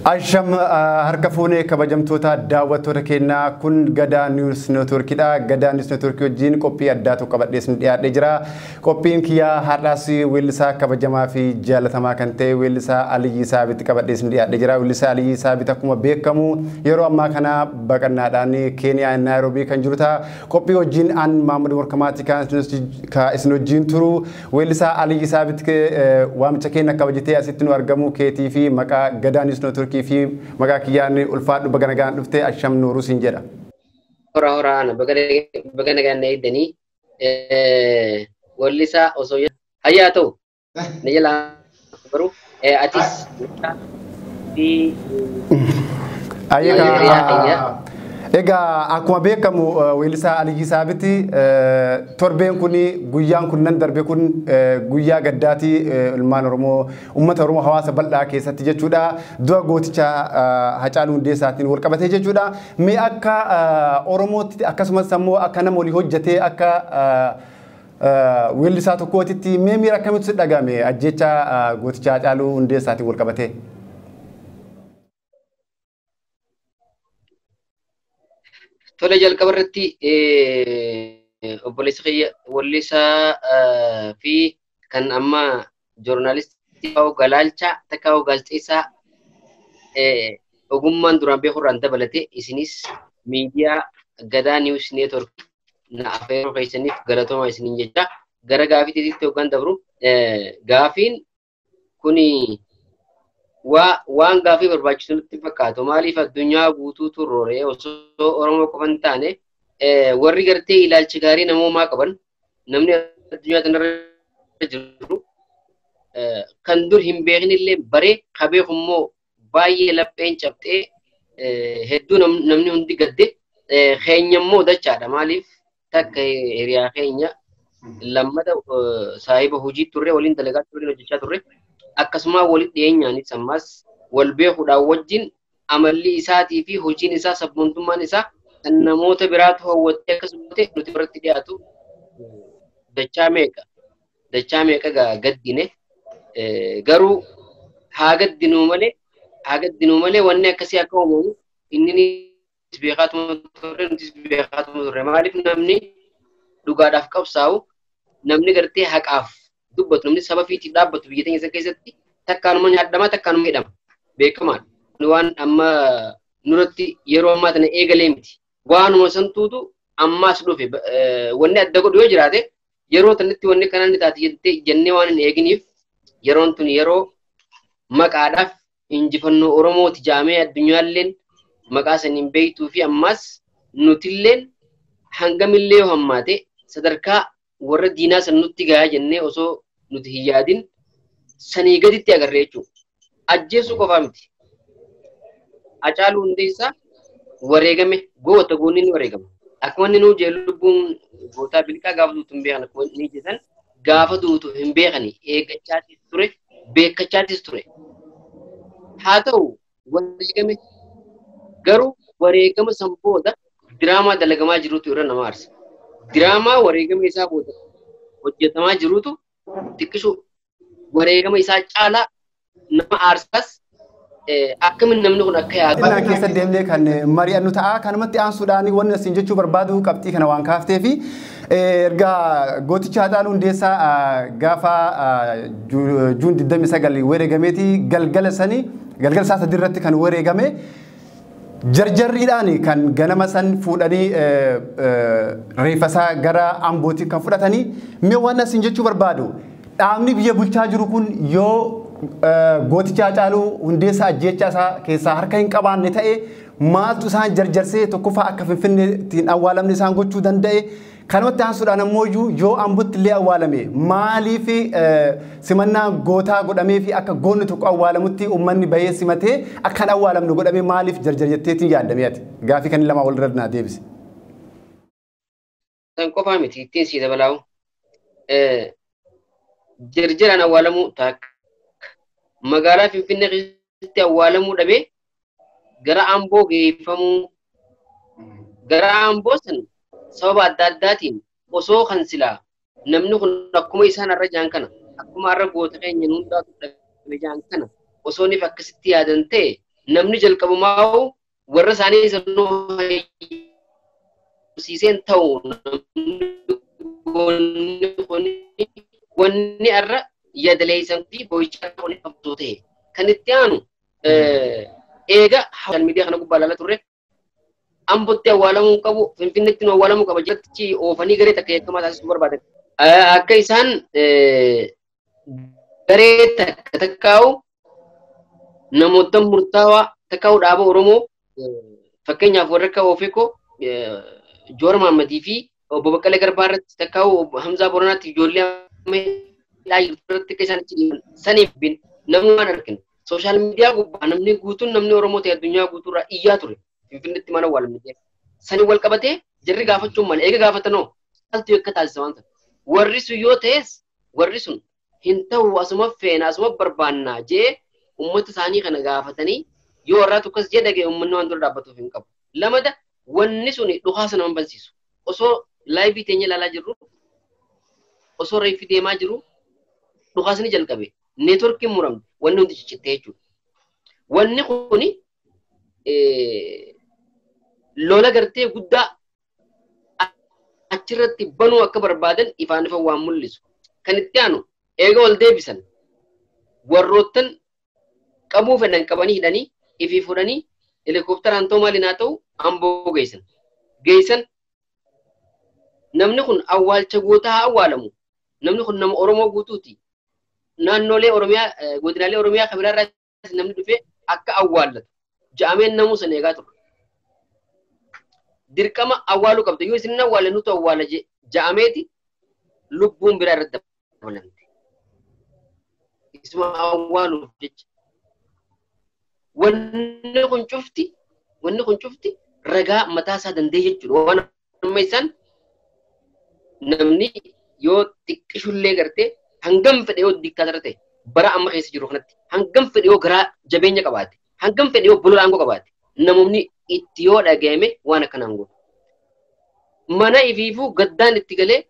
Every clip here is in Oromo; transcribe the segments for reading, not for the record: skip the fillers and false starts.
Asham harka fuunee kabajamtoota daawwattoota keenyaa, kun Gadaa News Networkidha. Gadaa News Network wajjin qophii addaa tokko qabadhee isin dhiyaadhee jira. Qophiin kiyyaa har'aas weellisaa kabajamaa fi jaalatamaa kan ta'e weellisaa Aliyyii Saabit qabadhee isin dhiyaadhee jira. Weellisaa Aliyyii Saabit akkuma beekamu yeroo ammaa kana baqannaadhaan Keeniyaa Naayiroobii kan jiru ta'a. Qophii wajjin an Maamud Morkamaatti kan isin wajjin turu. Weellisaa Aliyyii Saabit, waamicha keenya kabajatee asitti nu argamu keetii fi maqaa Gadaa News Network fi maqaa kiyyaan ulfaadhu, baga nagaan dhufte, asham nuuruu siin jedha. Hora horaana, baga nagaan na eegdanii. Weellisaa osoo hayyaa ta'u na jalaa baruu atis fi. Egaa akkuma beekamu weellisaa Aliyyii Saabiti, torbeen kun, guyyaan kun nan darbe kun guyyaa gaddaati ilmaan Oromoo, uummata Oromoo, hawaasa bal'aa keessatti jechuudha. Du'a gooticha Hacaaluu Hundeessaatiin wal qabatee jechuudha. Mee akka Oromootti, akkasumas immoo akka nama walii hojjetee, akka weellisaa tokkootitti, mee miira akkamitti si dhagahame ajjecha gooticha Hacaaluu Hundeessaatiin wal qabatee? Tole, jalqaba irratti obboleessa kiyya weellisaa fi kan amma joornaalistii Galaalchaa takka gaazexeessaa ogummaan duraan beeku irraan dabalate, isinis miidiyaa Gadaa News Network na afeeruu keessaniif galatooma isiniin jecha. Gara gaafiitti hoggaan dabru, gaafiin kuni waan gaafii barbaachisu nutti fakkaatu. Maaliif addunyaa guutuutu rooree osoo Oromoo qofa hin taane, warri gartee ilaalcha gaarii namoomaa qaban, namni addunyaa kanarra jiru kan dur hin beeknillee baree ka beeku immoo baay'ee lapheen cabxee, hedduu namni hundi gadde. Keenya immoo dachaadha. Maaliif takka hiriyaa keenya, lammata saahiba hojii turre, waliin dalagaa turre, hojjechaa turre, akkasuma walitti dhiyeenyaanis ammas wal beekuudhaan wajjin amalli isaatii fi hojiin isaa, sabboontummaan isaa kan namoota biraatu hawwattee akkasuma nuti biratti dhiyaatu dachaa meeqa dachaa meeqa gaddine. Garuu haa gaddinuu malee wanni akkasii akka uumamu inni beekaatuma turre, nutis beekaatuma turre. Maaliif namni dhugaadhaaf qabsaa'u, namni gartee haqaaf dubbatu, namni saba fiitiif dhaabbatu biyya teenya keessatti takkaanuma nyaadhama, takkaanuma hidhama, beekamaadha. Waan amma nurratti yeroo ammaa tana eegalee miti. Waanuma santuutu ammaas dhufe. Wanni adda godhu yoo jiraate, yeroo tanatti wanni kanaan ni taate jennee waan hin eeginiif, yeroon tun yeroo maqaadhaaf injifannoo Oromooti jaamee addunyaalleen maqaa saniin beektuu fi ammaas nutilleen hangamillee yoo hammaate sadarkaa warra diinaa san nutti gahaa jennee osoo nuti hin yaadin sanii gaditti agarre jechuudha. Ajjeesuu qofaa miti. Hacaaluu Hundeessaa wareegame, goota goonni ni wareegama. Akkuma inni nuu jee, lubbuun gootaa bilqaa gaafa duutu hin beekan. Akkuma inni jedhan, gaafa duutu hin beekani, eeggachaatis ture, beekkachaatis ture. Haa ta'u, wareegame. Garuu wareegama san booda diraamaa dalagamaa jirutu irra nama aarsa. Diraamaa wareegama isaa booda hojjetamaa jirutu xiqqishu wareegama isaa caalaa nama aarsaas. Akkamiin namni kun akka yaadu. Innaa keessa deemnee kan mari'annu ta'a. Kanumatti aansuudhaan wanni asiin jechuu barbaadu, qabxii kana waan kaaftee fi erga gooticha Haacaaluu Hundeessaa gaafa Juun 29 wareegameeti, galgala sanii, galgala isaa sadii irratti kan wareegame, jarjarriidhaan kan ganama san fuudhanii reeffa isaa gara Ambootti kan fudhatanii. Mee waan asiin jechuu barbaadu, dhaabni biyya bulchaa jiru kun yoo gooticha Haacaaluu Hundeessaa ajjeechaa isaa keessaa harka hin qabaanne ta'e, maaltu isaan jarjarsee tokkoffaa akka Finfinneetti awwaalamne isaan gochuu danda'e? Kanumatti aansuudhaan ammoo yoo Ambotti illee awwaalame, maaliif simannaa gootaa godhamee fi akka goonni tokko awwaalamutti uummanni bahee simatee akka hin awwaalamne godhamee, maaliif jarjar jetteetiin yaaddamee ati? Gaafii kan lama walirra naa deebise. San qofaa miti, ittiin sii dabalaa'u. Jarjaraan awwaalamuu takka, magaalaa Finfinnee keessatti awwaalamuu dhabee gara Amboo geeffamuu, gara Amboo san sababa adda addaatiin osoo kan silaa namni kun akkuma isaan har'a jaan kana, akkuma har'a goota keenya hundaatu dhabe jaan kana, osoo niif akkasitti yaadan ta'e Namni jalqabumaa warra isaanii sanuu hayyamsiiseen ta'u namni wanni irra yadaleessan fi boo'ichaa kun qabsoo ta'e. Kan itti aanu eega sooshaal miidiyaa kana gubbaa ilaalaa turre Ambotti awwaalamuu qabu, Finfinneetti nu awwaalamuu qaba jechi oofanii garee takka yakkamaa taasisuu barbaadan. Akka isaan garee takka takkaa'u namoota murtaawaa takkaa'u dhaaba Oromoo fakkeenyaaf warra akka Ofeekoo Joor Mahammadii fi obbo Baqqalee Garbaa irratti takkaa'u Hamzaa Boronaatti ijoollee ammayyaa irratti akka isaan achi dhiiban saniif namni waan arginu. Sooshaal miidiyaa gubbaa namni guutuun namni Oromoo ta'e addunyaa guutuurraa iyyaa ture. Finfinneetti mana awwaalamne jedhe. Sani wal qabatee jarri gaafachuun malee eega gaafatanoo maaltu akka taasisa waan sana. Warri sun yoo ta'es warri sun hin ta'u asuma feena asuma barbaannaa jee uummata isaanii kana gaafatanii yoo warraa tokkos jee dhaga'e uummanni waan dura dhaabbatuuf hin qabu. Lamada wanni sun dhukaasa nama bansiisu. Osoo laayivii teenya ilaalaa jirru osoo reeffi deemaa jiru dhukaasni jalqabe neetworkiin muramte wanni hundi ciccittee jechuudha. Wanni kuni lola gartee guddaa achirratti banuu akka barbaadan ifaan ifa waan mul'isu. Kan itti aanu eega ol deebisan warroottan qabuu fedhan qabanii hidhanii ifii fudhanii helikoophteraan ta'u maaliin haa ta'u Amboo geessan. Geessan namni kun awwaalcha gootaa haa awwaalamu. Namni kun nama Oromoo guutuuti. Naannolee Oromiyaa godinaalee Oromiyaa kan biraarraa namni dhufee akka awwaallatu ja'ameen namuu sana eegaa ture. Dirqama awwaaluu qabda. Yoo isin awwaale nutu awwaala ja'ameeti lubbuun biraa irratti dabalamte. Isuma awwaaluuf jecha. Wanni kun cufti ragaa mataa isaa danda'e jechuudha. Waan amma isaan namni yoo xiqqishullee gartee hangam fedhe yoo diktaatara ta'e bara amma keessa jiru kanatti hangam fedhe yoo garaa jabeenya qabaate hangam fedhe yoo bolola aangoo qabaate namoonni itti yoo dhaga'ame waan akkanaan godhu. Mana ifiifuu gaddaan itti galee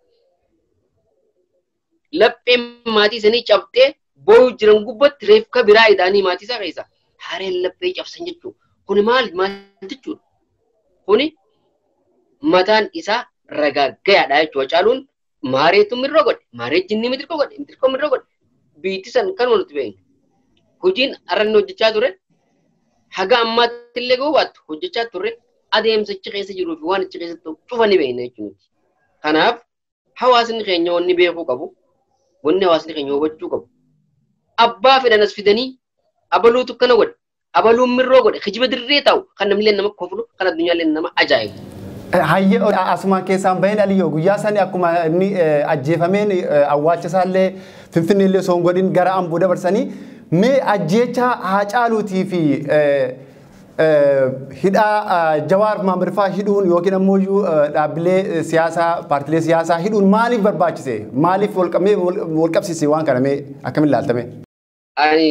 lapheen maatii isaanii cabxee boo'uu jiran gubbatti reefka biraa ida'anii maatii isaa keessa hareen laphee cabsan jechuudha. Kuni maal maal jechuudha? Kuni mataan isaa ragaa gayaadha jechuudha. Caaluun maareetu mirroo godhe, maaree jinni mitirkoo godhe, mitirkoo mirroo godhe. Biitti san kan nuti beeknu. Hojiin arranni hojjechaa ture haga ammaatti illee goobaattu hojjechaa turre adeemsa achi keessa jiruu fi waan achi keessatti cufa ni beekna jechuudha. Kanaaf hawaasni keenya wanni beekuu qabu, wanni hawaasni keenya hubachuu qabu. Abbaa fedhan as fidanii abaluutu kana godhe, abaluun mirroo godhe, kijiba dirree taa'u kan namni illee nama koflu, kan addunyaan illee nama ajaa'ibu. Hayyee asuma keessaan baheen Aliyyoo guyyaa sani akkuma inni ajjeefameen awwaalcha isaallee Finfinnee illee osoo hin godhin gara Amboo dabarsanii mee ajjeecha Haacaaluutii fi hidhaa Jawaar Mohaammed hidhuun yookiin ammoo dhaabbilee siyaasaa paartilee siyaasaa hidhuun maaliif barbaachise? Maaliif wal qabsiise waan kana mee akkamiin ilaaltame? Ani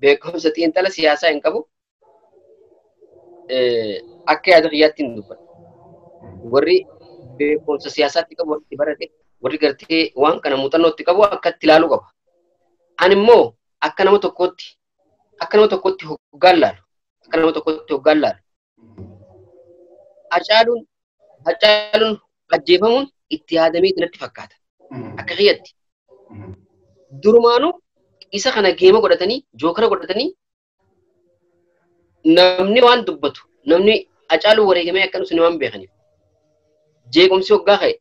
beekumsa xiinxala siyaasaa hin qabu. Akka yaada kiyyaatti hin dubbadhu. Warri beekumsa siyaasaatti qabu warri barate warri gartee waan kana muuxannootti qabu akka itti ilaaluu qaba. Ani immoo akka nama tokkootti hoggaan laalu. Akka nama tokkootti hoggaan laalu. Hacaaluun ajjeefamuun itti yaadamee natti fakkaata. Akka kiyyatti. Durumaanuu isa kana geema godhatanii jookara godhatanii namni waan dubbatu namni Hacaaluu wareegamee akka nuti waan beekaniif jeequmsi hoggaa ka'e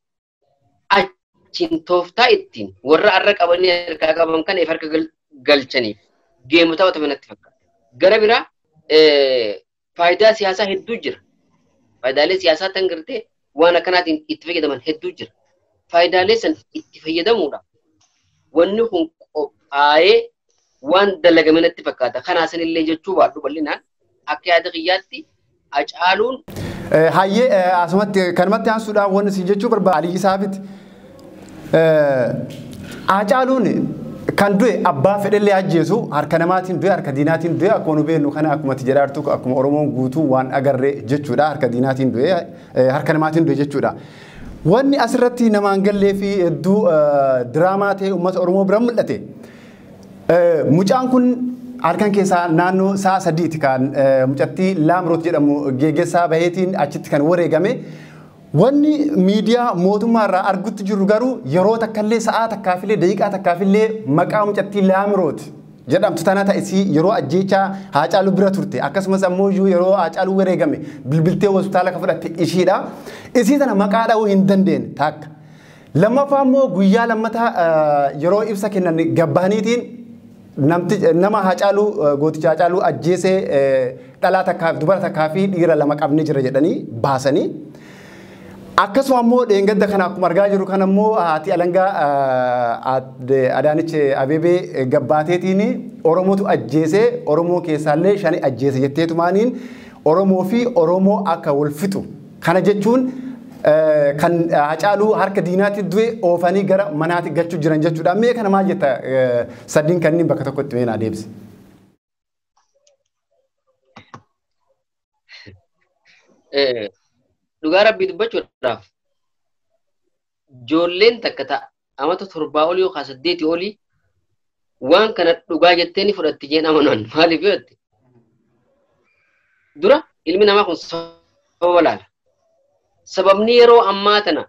achiin tooftaa ittiin warra har'a qabanii harkaa qaban kana if harka galchaniif geema taphatame natti fakkaata. Gara biraa faayidaa siyaasaa hedduu jira. Faayidaalee siyaasaa tan gartee waan akkanaatiin itti fayyadaman hedduu jira. Faayidaalee san itti fayyadamuudhaaf wanni kun qophaa'ee waan dalagame natti fakkaata. Kanaa sanillee jechuu baadhu bal'inaan akka yaada kiyyaatti Hacaaluun. Hayyee asumatti kanumatti aansuudhaan wanni si jechuu barbaadu Aliyyi Saafiti. Hacaaluun kan du'e abbaa fedhellee ajjeesu harka namaatiin du'e harka diinaatiin du'e akkuma nu beeknu kana akkuma ati jedhaa jirtu akkuma Oromoon guutuu waan agarre jechuudha harka diinaatiin du'e harka namaatiin du'e jechuudha. Wanni asirratti namaan gallee fi hedduu diraamaa ta'e uummata Oromoo bira mul'ate. Mucaan kun Halkan keessaa naannoo sa'a 3 kan mucattii Laamroot jedhamu geggeessaa baheetiin achitti kan wareegame. Wanni miidiyaa mootummaa irraa argutti jirru garuu yeroo takkallee sa'aa takkaafillee daqiiqaa takkaafillee maqaa mucattii Laamroot jedhamtu tana ta'isii yeroo ajjeechaa Haacaaluu bira turte akkasumas ammoo yeroo Haacaaluu wareegame bilbiltee hospitaala kan fudhatte ishiidha. Isii tana maqaa dha'uu hin dandeenye takka. Lammaffaa immoo guyyaa lammataa yeroo ibsa kennan gabbaaniitiin nama Haacaaluu gooticha Haacaaluu ajjeesee dhalaa takkaaf dubara takkaa fi dhiira 2 qabnee jira jedhanii baasanii. Akkasuma immoo dheengadda kana akkuma argaa jirru kana immoo haati alangaa Adaanech Abeebee gabbaateetiin Oromootu ajjeesee Oromoo keessaallee 5 ajjeese jetteetumaaniin Oromoo fi Oromoo akka wal fixu. Kana jechuun kan Haacaaluu harka diinaatti du'e oofanii gara manaatti galchuu jiran jechuudha. Mee kana maal jetta sadiin kanneen bakka tokkotti mee naa deebisi. Dhugaa rabbii dubbachuudhaaf ijoolleen takka ta'a amata 7 olii yookaan 8 olii waan kana dhugaa jettee ni fudhatti jeen amanan maaliif yoo jette dura ilmi namaa kun sababa laala. Sababni yeroo ammaa tana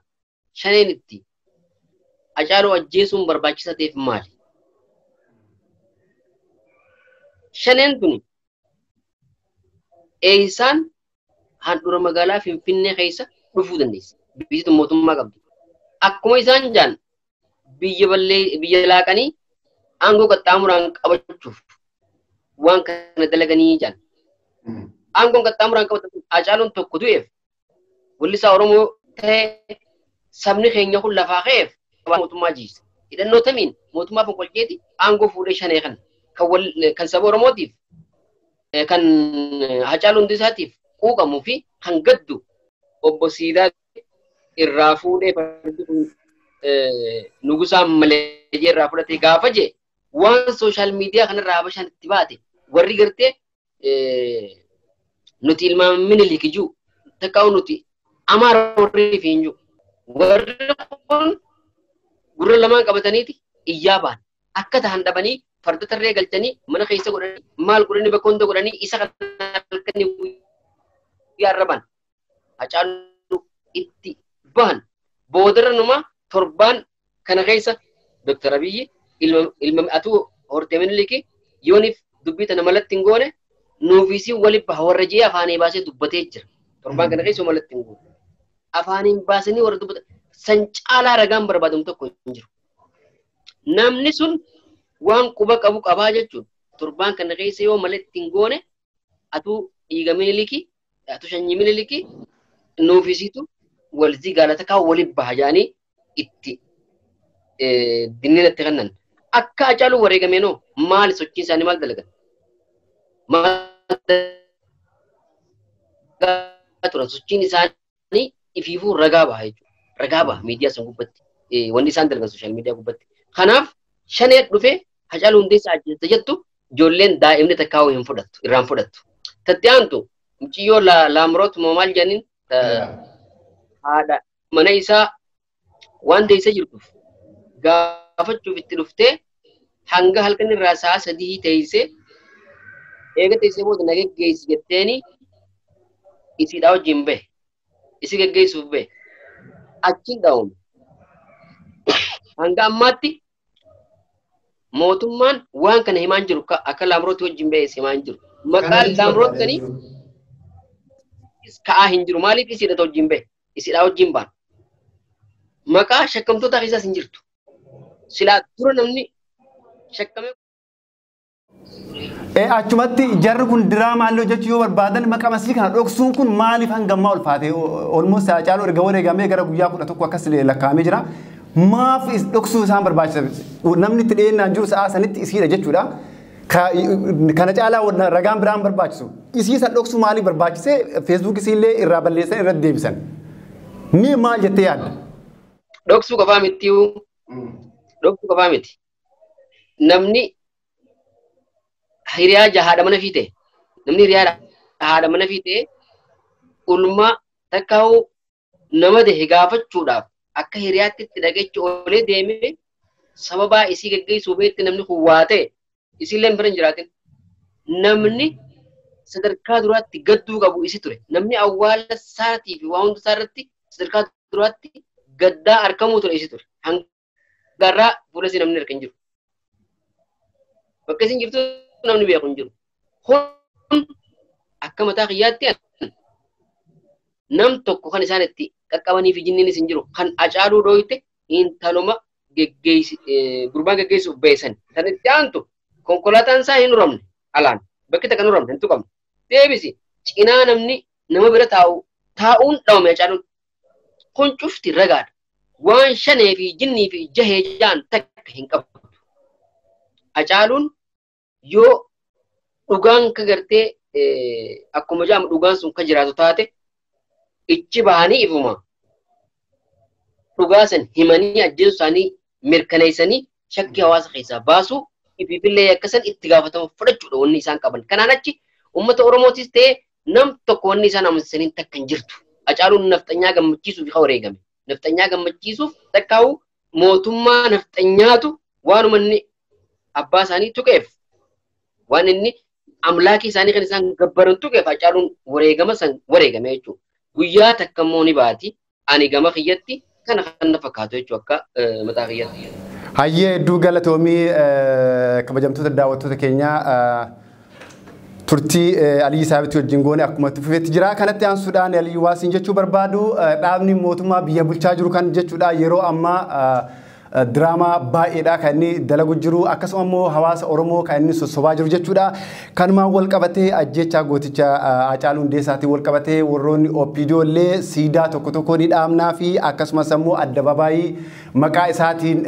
shaneen itti Haacaaluu ajjeesuun barbaachisaa ta'eef maali? Shaneen tuni eeysaan handhuura magaalaa Finfinnee keessa dhufuu dandeessi. Biyyi tun mootummaa qabdi. Akkuma isaan jaan biyya ballee biyya laaqanii aangoo qaxxaamuraan qabachuuf waan kana dalaganii jaan. Aangoon qaxxaamuraan qabatan Haacaaluun tokko du'eef wallisaa Oromoo ta'ee sabni keenya kun lafaa ka'eef mootummaa jiisa. Hidhannoo tamiin mootummaa fonqolcheeti aangoo fuudhee shanee kan kan saba Oromootiif kan Haacaaluu Hundeessaatiif quuqamuu fi kan gaddu obbo Siidaa irraa fuudhee fardi kun Nugusaan malee irraa fudhatee gaafa jee waan sooshaal miidiyaa kanarraa Habashaan itti baate warri gartee nuti ilmaan Minilik jiru takkaa'u nuti Amaara warri fi hin jiru. Warri kun gurra lamaan qabataniiti iyyaa ba'an. Akka tahan dhabanii farda tarree galchanii mana keessa godhanii maal godhanii bakka hunda godhanii isa kana halkanii guyyaa arraban. Haacaaluu itti bahan. Boodarra numa torbaan kana keessa Dr. Abiyyi ilma atuu hortee Minilik yooniif dubbii tana malatti hin goone nuufisii waliin baha warra jee afaanii baasee dubbatee jira. Torbaan kana keessa malatti hin goone. Afaaniin baasanii warra dubbatan san caalaa ragaan barbaadamu tokko hin jiru. Namni sun waan quba qabu qabaa jechuun torbaan kana keessa yoo malatti hin goone atuu dhiiga Minilik atuu sanyii Minilik nuufisiitu walzii gaalata kaa waliin baha jaanii itti dinneen itti kennan. Akka Haacaaluu wareegameenoo maali sochiin isaanii maal dalagan? Maal dalagaa turan sochiin isaanii ifiifuu ragaa baha jechuudha. Ragaa baha miidiyaa san gubbatti. Wanni isaan dalagan sooshaal miidiyaa gubbatti. Kanaaf shanee dhufee Haacaaluu Hundeessaa ajjeessa jettu ijoolleen daa'imni takkaa'uu hin fudhattu irraan fudhattu. Tatti aantu muciyyoo Laamroot moo maal jedhaniin haadha mana isaa waan deessee jirtuuf gaafachuuf itti dhuftee hanga halkan irraa sa'a 3 teessee eega teessee booda na geggeessi jetteeni isiidhaa wajjin bahe. Isi geggeessuuf bahe. Achiin dha'uun hanga ammaatti mootummaan waan kana himaan jiru akka Laamroot wajjin bahe himaan jiru. Maqaan Laamroot kanii ka'aa hin jiru. Maaliif isiidha wajjin bahe? Isiidhaa wajjin ba'an. Maqaa shakkamtoota keessaas hin jirtu. Silaa dura namni shakkamee Achumatti jarri kun diraamaa illee hojjechuu yoo barbaadan maqaa masii kana dhoksuun kun maaliif hangammaa ulfaate? Olmoos Haacaaluu erga wareegamee gara guyyaa 11 akkas lakkaa'amee jira. Maaf dhoksuu isaan barbaachisa? Namni itti dhiyeennaan jiru sa'a sanitti isiidha jechuudha. Kana caalaa ragaan biraan barbaachisu. Isii san dhoksuu maaliif barbaachise? Feesbuuk isiillee irraa balleessan irratti deebisan. Mee maal jettee yaadda? Dhoksuu qofaa miti. Dhoksuu qofaa miti. Namni hiriyaa haadha mana fiite. Namni hiriyaa haadha mana fiite ulmaa takkaa'uu nama dahe gaafachuudhaaf akka hiriyaatti itti dhageechi oolee deemee sababaa isii geggeessuu beetti namni kun waa ta'e isiillee bira hin jiraatin. Namni sadarkaa duraatti gadduu qabu isi ture. Namni awwaala isaatii fi waa hunda isaa irratti sadarkaa duraatti gaddaa argamuu ture isi ture. Hangarraa fuula isii namni arga hin jiru. Bakka isin jirtu namni beeku hin jiru. Kun akka mataa kiyyaatti nam tokko kan isaan itti qaqqabanii fi jinniinis hin jiru. Kan Hacaaluu dhooyte intaluma gurbaan geggeessuuf beesan. Kan itti aantu konkolaataan isaa hin uramne alaan. Bakki takka hin uramne hin tuqamne. Deebisi cinaa namni nama bira taa'u taa'uun dhawame Hacaaluun. Kun cufti ragaadha. Waan shanee fi jinnii fi jahee jaan takka hin qabdu. Hacaaluun yoo dhugaan ka gartee akkuma jedhamu dhugaan sun ka jiraatu taate ichi bahanii ifuma dhugaa san himanii ajjeesuu isaanii mirkaneessanii shakkii hawaasa keessaa baasuu ifiifillee akka san itti gaafatamu fudhachuudha wanni isaan qaban. Kanaan achi uummata Oromootis ta'ee nam tokko wanni isaan amansiisaniin takka hin jirtu. Hacaaluun nafxanyaa gammachiisuuf ka wareegame. Nafxanyaa gammachiisuuf takkaa'u mootummaa nafxanyaatu waanuma inni abbaa isaanii tuqeef waan inni amlaakii isaanii kan isaan gabbaran tuqeef Hacaaluun wareegama san wareegame jechuudha. Guyyaa takka immoo ni baati. Ani gama kiyyatti kana kan na fakkaatu jechuudha akka mataa kiyyatti. Hayyee hedduu galatoomii kabajamtoota daawwattoota keenyaa turtii Aliyyi Saabitii wajjin goone akkuma itti fufeetti jira. Kanatti aansuudhaan Aliyyi Waasiin jechuu barbaadu dhaabni mootummaa biyya bulchaa jiru kan jechuudha yeroo ammaa diraamaa baay'eedha kan inni dalagu jiru akkasuma immoo hawaasa Oromoo kan inni sossobaa jiru jechuudha. Kanumaan wal qabatee ajjeechaa gooticha Hacaaluu Hundeessaatiin wal qabatee warroonni OPDO illee siidaa tokko tokko ni dhaabnaa fi akkasumas immoo addababaayii maqaa isaatiin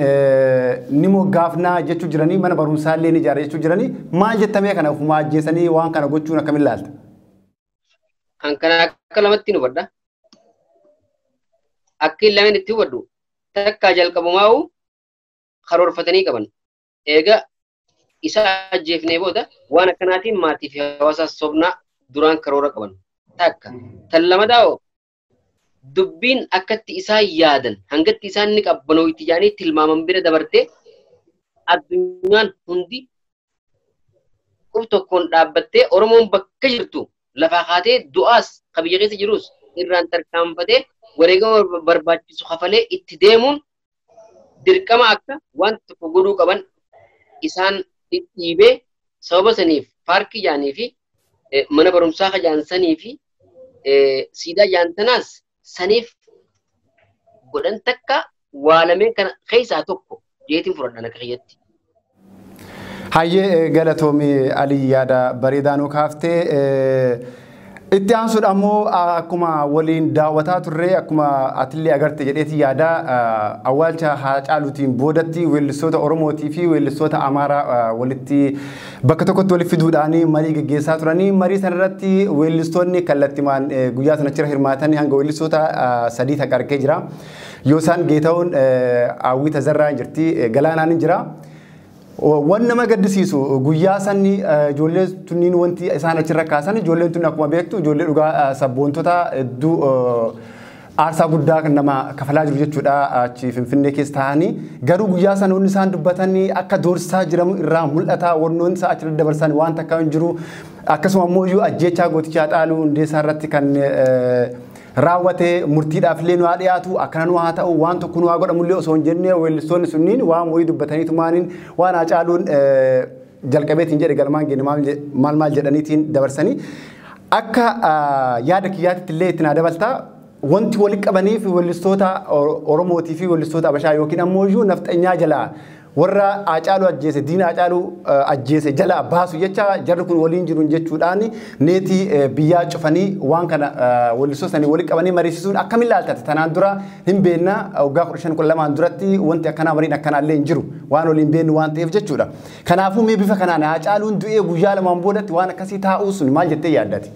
ni moggaafnaa jechuu jiranii mana barumsaa illee ni ijaara jechuu jiranii maal jettamee kana ofumaa ajjeesanii waan kana gochuun akkamiin ilaalta? Kan kana akka lamatti nu hubadha. Akka lameen itti hubadhu takkaa jalqabumaa'u karoorfatanii qaban. Eega isa ajjeefnee booda waan akkanaatiin maatii fi hawaasa sobnaa duraan karoora qaban. Takka. Tan lamadaa'oo dubbiin akkatti isaan yaadan hangatti isaan ni qabbanoo itti jaanii tilmaaman bira dabartee addunyaan hundi qub tokkoon dhaabbattee Oromoon bakka jirtu lafaa kaatee du'aas ka biyya keessa jirus irraan tarkaanfatee wareegama barbaachisu kafalee itti deemuun dirqama akka waan tokko godhuu qaban isaan dhiibee sababa saniif paarkii jaanii fi mana barumsaa kajaansanii fi siidaa jaantanaas saniif godhan takka waa lameen kana keessaa tokko jeetiin fudhadhan akka kiyyatti. Hayyee galatoomii Alii yaada bareedaa nuu kaaftee itti aansuudhaan immoo akkuma waliin daawwataa turre akkuma atillee agarte jedheeti yaada awwaalcha Haacaaluutiin boodatti weellistoota Oromootii fi weellistoota Amaaraa walitti bakka tokkotti walitti fiduudhaan marii gaggeessaa turanii marii sanarratti weellistoonni kallattimaan guyyaa sana achirra hirmaatanii hanga weellistoota 3 takka argee jira. Yoosaan Geetahuun Hawwii Tazarraa hin jirti Galaanaan hin jira. Waan nama gaddisiisu guyyaa sanni ijoollee tunniin wanti isaan achirra kaasan ijoolleen tun akkuma beektu ijoollee dhugaa sabboontota hedduu aarsaa guddaa kan nama kafalaa jiru jechuudha achi Finfinnee keessa taa'anii garuu guyyaa sana wanni isaan dubbatanii akka doorsisaa jiramu irraa mul'ata wannoonni isaa achirra dabarsan waan takka hin jiru akkasuma immoo iyyuu ajjeechaa gooticha Haacaaluu Hundeessaa irratti kan raawwate murtiidhaaf illee nu haa dhiyaatu akkana nu haa ta'u waan tokko nu haa godhamullee osoo hin jenne weellistoonni sunniin waan wayii dubbatanii tumaaniin waan Haacaaluun jalqabeetiin jedhe galmaan geenne maal maal jedhaniitiin dabarsanii akka yaada kiyyaatti illee itti naa dabaltaa wanti walitti qabanii fi weellistoota Oromootii fi weellistoota Habashaa yookiin ammoo iyyuu nafxanyaa jalaa warra Haacaaluu ajjeese diina Haacaaluu ajjeese jalaa baasu jecha jarri kun waliin jiruun jechuudhaan neetii biyyaa cufanii waan kana weellistoota sanii walitti qabanii mariisisuun akkamiin ilaaltate tanaan dura hin beekna waggaa 15 12 duratti wanti akkanaa mariin akkanaa illee hin jiru waan waliin beeknu waan ta'eef jechuudha. Kanaafuu mee bifa kanaan Haacaaluun du'ee guyyaa lamaan boodatti waan akkasii taa'uu sun maal jettee yaaddati?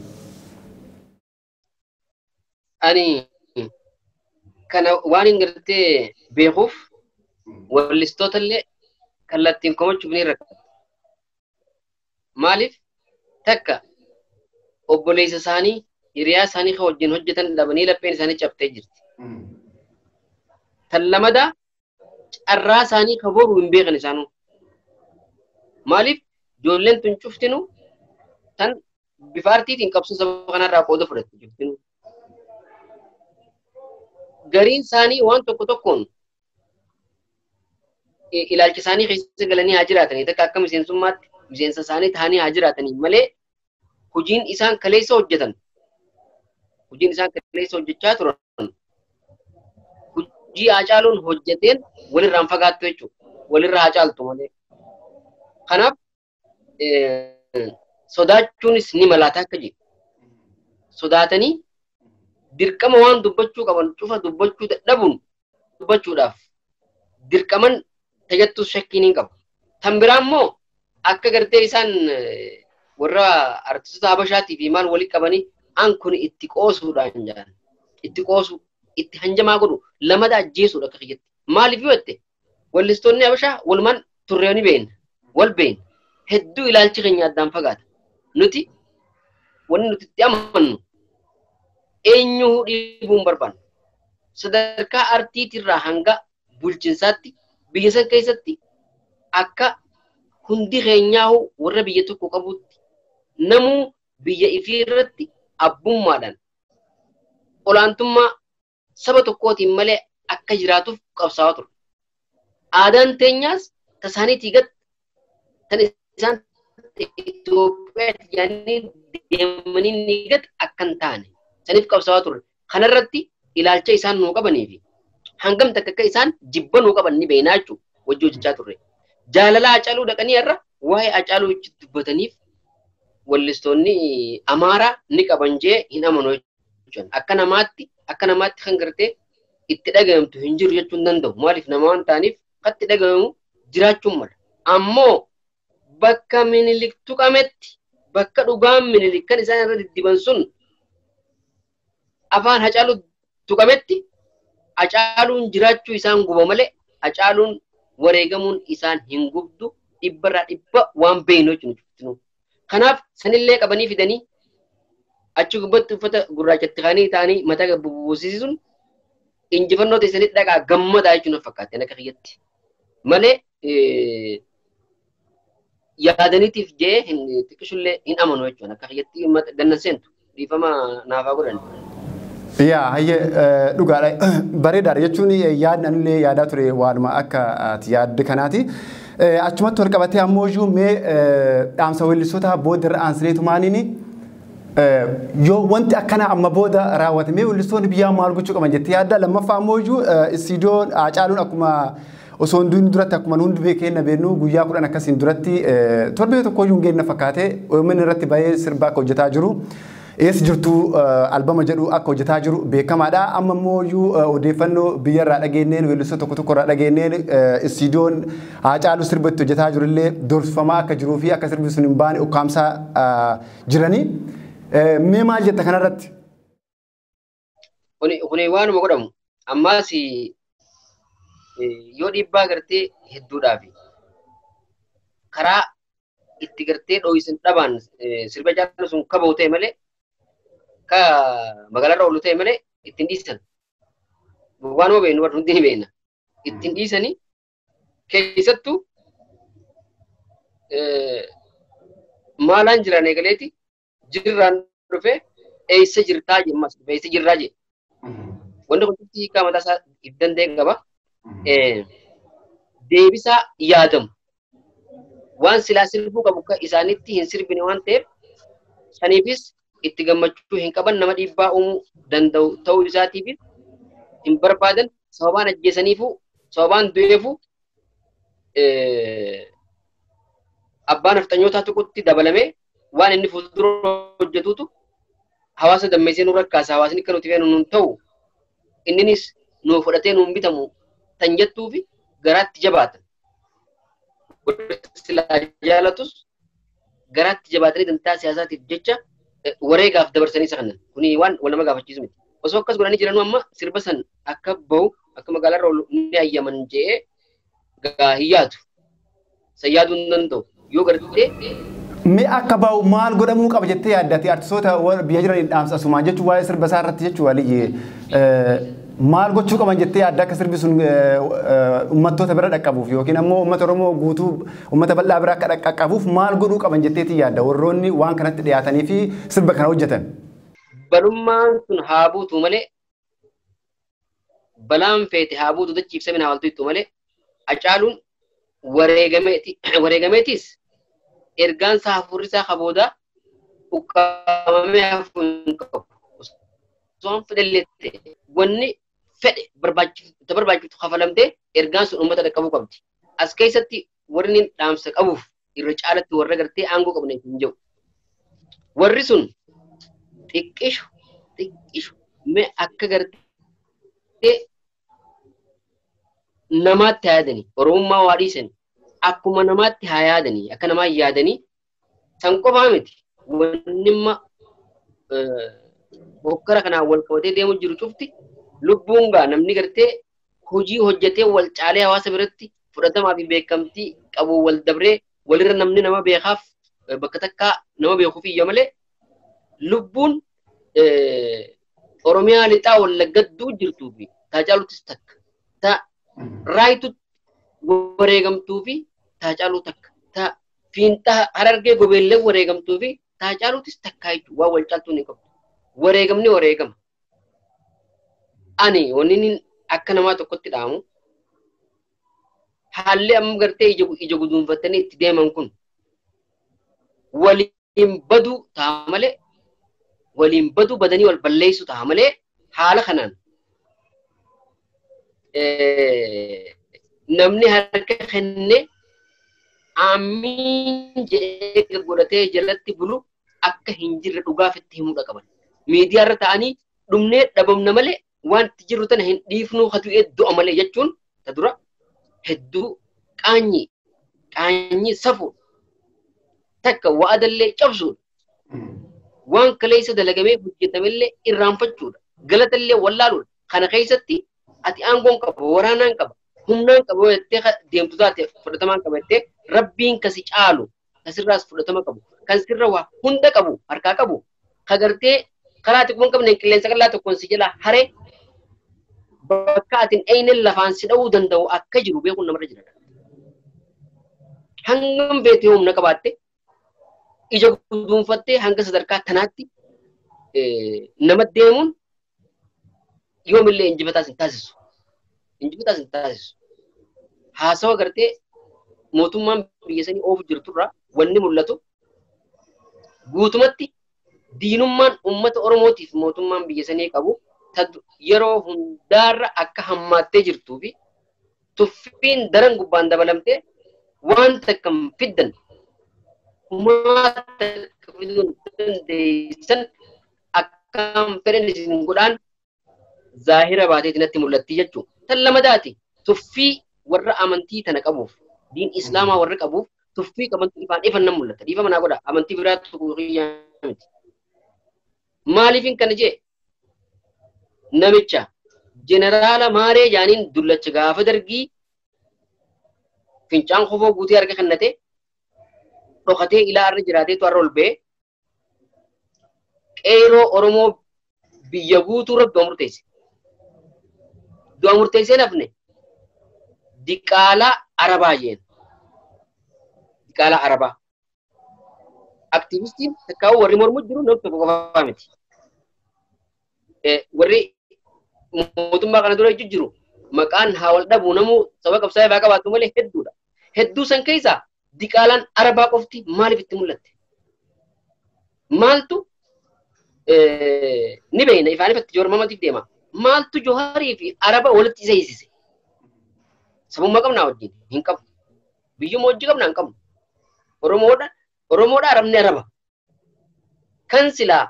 Ani kana waan hin gartee beekuuf weellistoota illee kallattiin komachuuf ni rakkata. Maaliif takka obboleessa isaanii hiriyaa isaanii kan wajjin hojjetan dhabanii lapheen isaanii cabtee jirti. Tan lamadaa carraa isaanii kan boru hin beekan isaanuu. Maaliif ijoolleen tun cuftinu Tan bifa artiitiin qabsoo saba kanarraa qooda fudhatte jirtu. Gariin isaanii waan tokko tokkoon ilaalcha isaanii keessa galanii haa jiraatanii takka akka miseensummaatti miseensa isaanii ta'anii haa jiraatanii malee hojiin isaan kaleessa hojjetan hojiin isaan kaleessa hojjechaa turan hojii Haacaaluun hojjeteen walirraan fagaattu jechuudha. Walirra haa caaltu malee. Kanaaf sodaachuunis ni malaata akka jedhu. Sodaatanii dirqama waan dubbachuu qaban cufa dubbachuu dadhabuun dubbachuudhaaf dirqaman tajattus shakkiin hin qabu. Tan biraa immoo akka gartee isaan warra artistoota Habashaatii fi maal walii qabanii an kun itti qoosuudhaan jedhan. Itti qoosu, itti hanjamaa godhu, lamada ajjeesuudha akka kiyyatti. Maaliif yoo jette wallistoonni Habashaa walumaan turree ni beekna, wal beekna. Hedduu ilaalchi keenya addaan fagaata. Nuti wanni nuti itti amannu eenyuu dhiibuu hin barbaannu. Sadarkaa artiitirraa hanga bulchinsaatti biyya san keessatti akka hundi keenyaa warra biyya tokko qabutti namuu biyya ifii irratti abbummaadhaan olaantummaa saba tokkootiin malee akka jiraatuuf qabsaa'aa ture. Aadaan teenyaas tasaaniitii gad tan isaan Itoophiyaatti jedhanii deemanii ni gad akka hin taane saniif qabsaa'aa ture. Kanarratti ilaalcha isaan nuu qabanii fi hangam takka akka isaan jibba nuu qaban ni beeknaa jechuudha wajji hojjechaa turre. Jaalala Haacaaluu dhaqanii irra waa'ee Haacaaluu itti dubbataniif wallistoonni Amaaraa ni qaban jee hin amanu jechuudha. Akka namaatti kan gartee itti dhaga'amtu hin jiru jechuun danda'u. Maaliif nama waan ta'aniif kan itti dhaga'amu jiraachuun mala. Ammoo bakka Minilik tuqametti bakka dhugaan Minilik kan isaan irra diddiban sun afaan Haacaaluu tuqametti Haacaaluun jiraachuu isaan guba malee Haacaaluun wareegamuun isaan hin gubdu dhibbarraa dhibba waan beeknu jechuudha. Kanaaf sanillee qabanii fidanii achi gubbatti uffata gurraachatti kaanii ta'anii mataa bubuusisuun injifannoo teessanii dhaqaa gammadaa jechuun fakkaatti akka kiyyatti. Malee yaadaniitiif jee hin xiqqishullee hin amanu jechuudha akka kiyyatti gannan seentu dhiifama naafaa godhan. Yaa hayyee dhugaadha bareedaadha jechuun yaadni anillee yaadaa ture waanuma akka ati yaadde kanaati. Achumatti wal qabatee ammoo iyyuu mee dhaamsa weellistoota booda irra aansineetu maaliini yoo wanti akkana amma booda raawwatamee weellistoonni biyyaa maal gochuu qaban jettee yaadda lammaffaa ammoo iyyuu istiidiyoon Haacaaluun akkuma osoo hin du'in duratti akkuma hundi beekeenna beeknu guyyaa 10 akkasiin duratti torbee tokko iyyuu hin geenye fakkaate OMN irratti bahee sirba akka hojjetaa jiru. Eessa jirtu albama jedhu akka hojjetaa jiru beekamaadha. Amma immoo iyyuu odeeffannoo biyyarraa dhageenyeen weellistoota tokko tokkorraa dhageenyeen istiidiyoon Haacaaluu sirba itti hojjetaa jirullee doorsifamaa akka jiruu fi akka sirbi sun hin baane ukkaamsaa jiranii. Mee maal jetta kanarratti? Kuni waanuma godhamu. Ammaas yoo dhiibbaa gartee hedduudhaaf karaa itti gartee dho'isan dhabaan sirba Haacaaluu sun kaba'u ta'e malee ka magaalarra oolu ta'e malee ittiin dhiisan. Waanuma beeknu warri hundi ni beekna. Ittiin dhiisanii keessattuu maalaan jiran eegaleeti jirraan dhufee eessa jirtaa jemmas dhufee eessa jirraa jee. Wanti kun hiikaa mataa isaa if danda'e qaba. Deebisaa yaadamu. Waan silaa sirbuu qabu isaanitti hin sirbine waan ta'eef saniifis itti gammachuu hin qaban nama dhiibbaa uumuu danda'u ta'uu isaatiifis hin barbaadan sababaan ajjeesaniifu sababaan du'eefu abbaan nafxanyootaa tokkotti dabalamee waan inni fuuldura hojjetuutu hawaasa dammeessee nu rakkaasa hawaasni akka nuti feenu nuun ta'u inninis nu fudhatee nuun bitamu tan jettuufi garaatti jabaatan. Silaa jaalatus garaatti jabaatanii dantaa siyaasaatiif jecha wareegaaf dabarsanii isa kannan. Kuni waan wal nama gaafachiisu miti. Osoo akkas godhanii jiranuu amma sirba san akka bahu akka magaalaarra oolu ni ayyaman je'ee gaa hin yaadu. San yaaduu hin danda'u. Yoo gartee Mee akka bahu maal godhamuu qaba jettee yaadda ati artistoota biyya jiraniin dhaamsa asumaan jechuun waa'ee sirba isaa irratti jechuun waliyyee. Maal gochuu qaban jettee yaadda akka sirbi sun uummattoota bira dhaqqabuuf yookiin ammoo uummata Oromoo guutuu uummata bal'aa bira akka dhaqqabuuf maal godhuu qaban jetteetii yaadda warroonni waan kanatti dhiyaatanii fi sirba kana hojjetan? Balummaan sun haa buutu malee balaan feete haa buutu dachiifsame haa waltu malee Hacaaluun wareegameetis ergaan isaa hafuurri isaa kaboodaa ukkaamamee hafuu hin qabu. Osoo fedhallee ta'e wanni fedhe barbaachiftu kafalamtee ergaan sun uummata dhaqqabuu qabdi. As keessatti warri dhaamsa qabuuf irra caalatti warra gartee aangoo qabne hin jiru. Warri sun xiqqishu xiqqishu mee akka gartee namaatti haa yaadanii Oromummaa waa dhiisanii akkuma namaatti haa yaadanii akka namaa yaadanii san qofaa miti wanni imma hokkara kanaan wal qabatee deemu jiru cufti lubbuun gaa namni gartee hojii hojjetee wal caalee hawaasa biratti fudhatamaa fi beekamtii qabu wal dabree walirra namni nama beekaaf bakka takkaa nama beekuuf iyya malee lubbuun Oromiyaa lixaa wallaggadduu jirtuu fi Haacaaluutis takka ta raayitutti wareegamtuu fi Haacaaluu takka ta fiinxaa Harargee gobeellee wareegamtuu fi Haacaaluutis takka jechuudha waan wal caaltuu ni qabdu. Wareegamni wareegama. Ani wanni inni akka namaa tokkotti dhaamu haalli amma gartee ija guduunfatanii itti deeman kun waliin baduu ta'a malee waliin baduu badanii wal balleessu ta'a malee haala kanaan namni harka kennee amiin jedhee godhatee jalatti bulu akka hin jirre dhugaaf itti himuudha qaban. Miidiyaa irra ta'anii dhumnee dhabamna malee wanti jirru tana hin dhiifnuu hatu du'a malee jechuun ta dura hedduu qaanyii qaanyii safuu takka wa'adallee cabsuudha. Waan kaleessa dalagamee hojjetamellee irraanfachuudha. Galatallee wallaaluudha. Kana keessatti ati aangoon qaba, waraanaan qaba, humnaan qaba jettee deemtu taate fudhatamaan qaba jettee rabbiin kasi caalu kasirraas fudhatama qabu kan sirra waa hunda qabu harkaa qabu kagartee karaa ati quban qabne qilleensa qal'aa tokkoon si jala haree bakka atin eynen lafaan si dha'uu danda'u akka jiru beekuun namarra jira. Hangam beetee humna qabaatte ija guduunfattee hanga sadarkaa tanaatti nama deemuun yoomillee injifataas hin taasisu. Injifataas hin taasisu. Haasawa gartee mootummaan biyya sanii oofu jirturraa wanni mul'atu guutumatti diinummaan uummata Oromootiif mootummaan biyya sanii qabu yeroo hundaarra akka hammaattee jirtuu fi tuffiin daran gubbaan dabalamtee waan takka hin fiddan humaa takka fiduu hin dandeessan akkam fedhan isin godhaan zaahira baateeti natti mul'atti jechuudha. Tan lamadaati tuffii warra amantii tana qabuuf diin islaamaa warra qabuuf tuffii qabantu ifaan ifan nan mul'ata. Dhiifama naa godha amantii biraatti kiyyaa miti. Maaliifin kana jee namicha jeneraala Maaree jaaniin dullacha gaafa dargii fincaan kofoo guutee harka kennate dhokatee ilaa irra jiraateetu har'a ol ba'ee qeeroo Oromoo biyya guutuu irratti du'a murteesse. Du'a murteessee nafne diqaalaa Arabaa jeen. Diqaalaa Arabaa. Aktiivistiin takkaa'uu warri mormu jiru namni tokko qofaa miti. Warri mootummaa kana dura jiru maqaan haa wal dhabuu namuu saba qabsaa'ee baa qabaatu malee hedduudha. Hedduu san keessaa diqaalaan Arabaa qofti maaliif itti mul'atte? Maaltu ni beekna ifaan ifatti Jowaar Mahaammadiif deema. Maaltu Jawaarii fi Araba walitti isa hiisise? Sabummaa qabnaa wajjin hin qabnu. Biyyuma hojii qabnaa hin qabnu. Oromoodha Arabni Araba. Kan silaa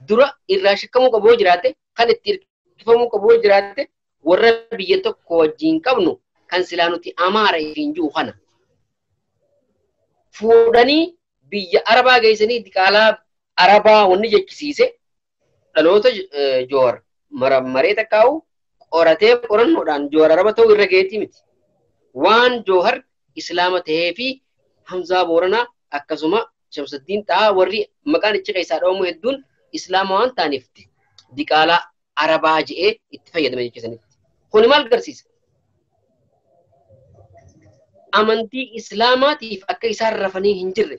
dura irraa shakkamuu qabu yoo jiraate kan itti hirkifamuu qabu yoo jiraate warra biyya tokko wajjin qabnu kan silaa nuti Amaara ifiin jiru kana. Fuudhanii biyya Arabaa geessanii diqaalaa Arabaa wanni jechisiise dhaloota Jowaar maree takkaa'u qoratee qorannoodhaan Jowaar Araba ta'uu irra geetii miti. Waan Jowaar Islaama ta'ee fi Hamzaa Booranaa akkasuma Shamsaddiin Xahaa warri maqaan ichi keessaa dhawamu hedduun Islaama waan ta'aniif diqaalaa Arabaa je'ee itti fayyadame jechuusanitti. Kuni maal agarsiisa? Amantii Islaamaatiif akka isaan rafanii hin jirre.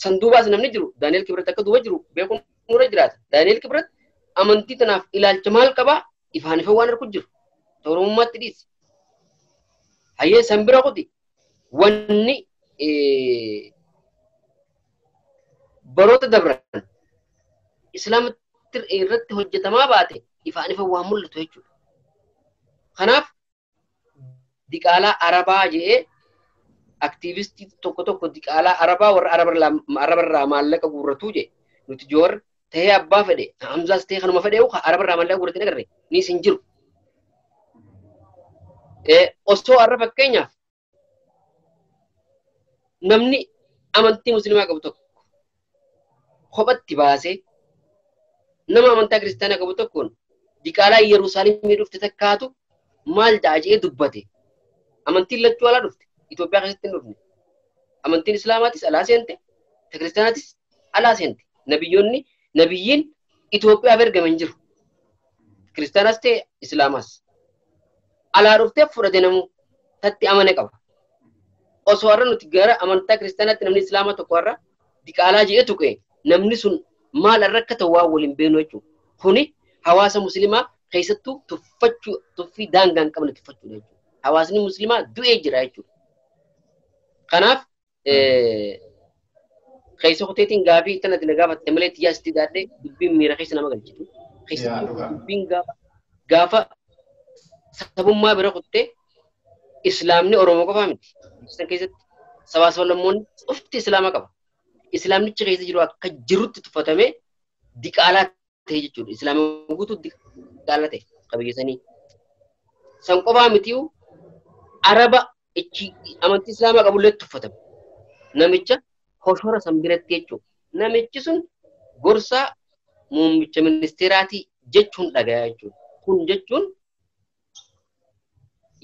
Sanduubaas namni jiru Daani'el Kibrat akka duuba jiru beekuun nurra jiraata. Daani'el Kibrat amantii tanaaf ilaalcha maal qabaa? Ifaan ifa waan argu jiru. Oromummaatti dhiisi. Hayyee san bira kuti wanni baroota dabran Islaamatti irratti hojjetamaa baate ifaan ifa waan mul'atu jechuudha. Kanaaf diqaalaa Arabaa je'ee aktiivistii tokko tokko diqaalaa Arabaa warra Arabarraa maallaqa guurratuu jedhe nuti Joowar ta'ee abbaa fedhe Hamzaas ta'ee kanuma fedhe Arabarraa maallaqa guurratee agarre nis hin jiru. Osoo har'a fakkeenyaaf namni amantii musliimaa qabu tokko kophatti baasee nama amantaa kiristaanaa qabu tokkoon diqaalaa Yerusaalemii dhufte takkaatu maal ja'a jedhee dubbate. Amantiin lachuu alaa dhufte. Itoophiyaa keessatti hin dhufne. Amantiin Islaamaatis alaa seente, kiristaanaatis alaa seente. Nabiyyoonni nabiyyiin Itoophiyaaf ergame hin jiru. Kiristaanaas ta'e Islaamaas. Alaa dhuftee fudhate namuu tatti amane qaba. Osoo har'a nuti gara amantaa kiristaanaatti namni Islaamaa tokko har'a diqaalaa jedhee tuqe namni sun maal irra akka ta'u waan waliin beenu jechuudha. Kuni hawaasa musliimaa keessattuu tuffachuu tuffii daangaa hin qabne tuffachuudha jechuudha. Hawaasni musliimaa du'ee jira jechuudha. Kanaaf keessa kuteetiin gaafii tanatti na gaafatte malee xiyyaa sitti daadhee dubbiin miira keessa nama galchitu. Keessattuu dubbiin gaafa sabummaa bira kuttee Islaamni Oromoo qofaa miti. San keessatti sabaa sablammoonni cufti Islaama qaba. Islaamnichi keessa jiru akka jirutti tuffatamee diqaalaa ta'e jechuudha. Islaama guutuu diqaalaa ta'e qabiyyatanii. San qofaa mitiyu Araba amantii Islaamaa qabullee tuffatame. Namicha hoshora san biratti jechuudha. Namichi sun gorsaa muummicha ministeeraatii jechuun dhagaya jechuudha. Kun jechuun